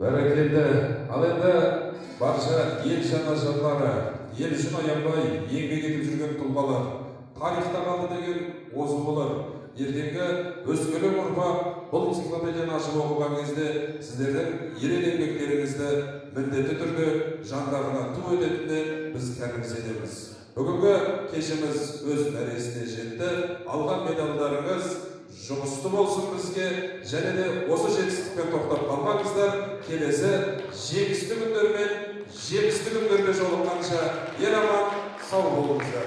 Бәрекелді. Ал енді барша ел жанашырлары, ел үшін аянбай еңбек етіп жүрген тұлғалар, тарихта қалды деген осы болар. Ертеңгі өскелең ұрпақ бұл энциклопедияны ашып оқыған кезде сіздердің ерен еңбектеріңізді міндетті түрде жандарына ту ететініне біз кәміл сенеміз. Бүгінгі кешіміз өз мәресіне жетті. Алған медальдарыңыз жұғысты болсын бізге, және де осы жетістікпен тоқтап қалмаңыздар. Келесі жеңісті күндер мен жемісті күндерге жолыққанша ел аман, сау болыңыздар.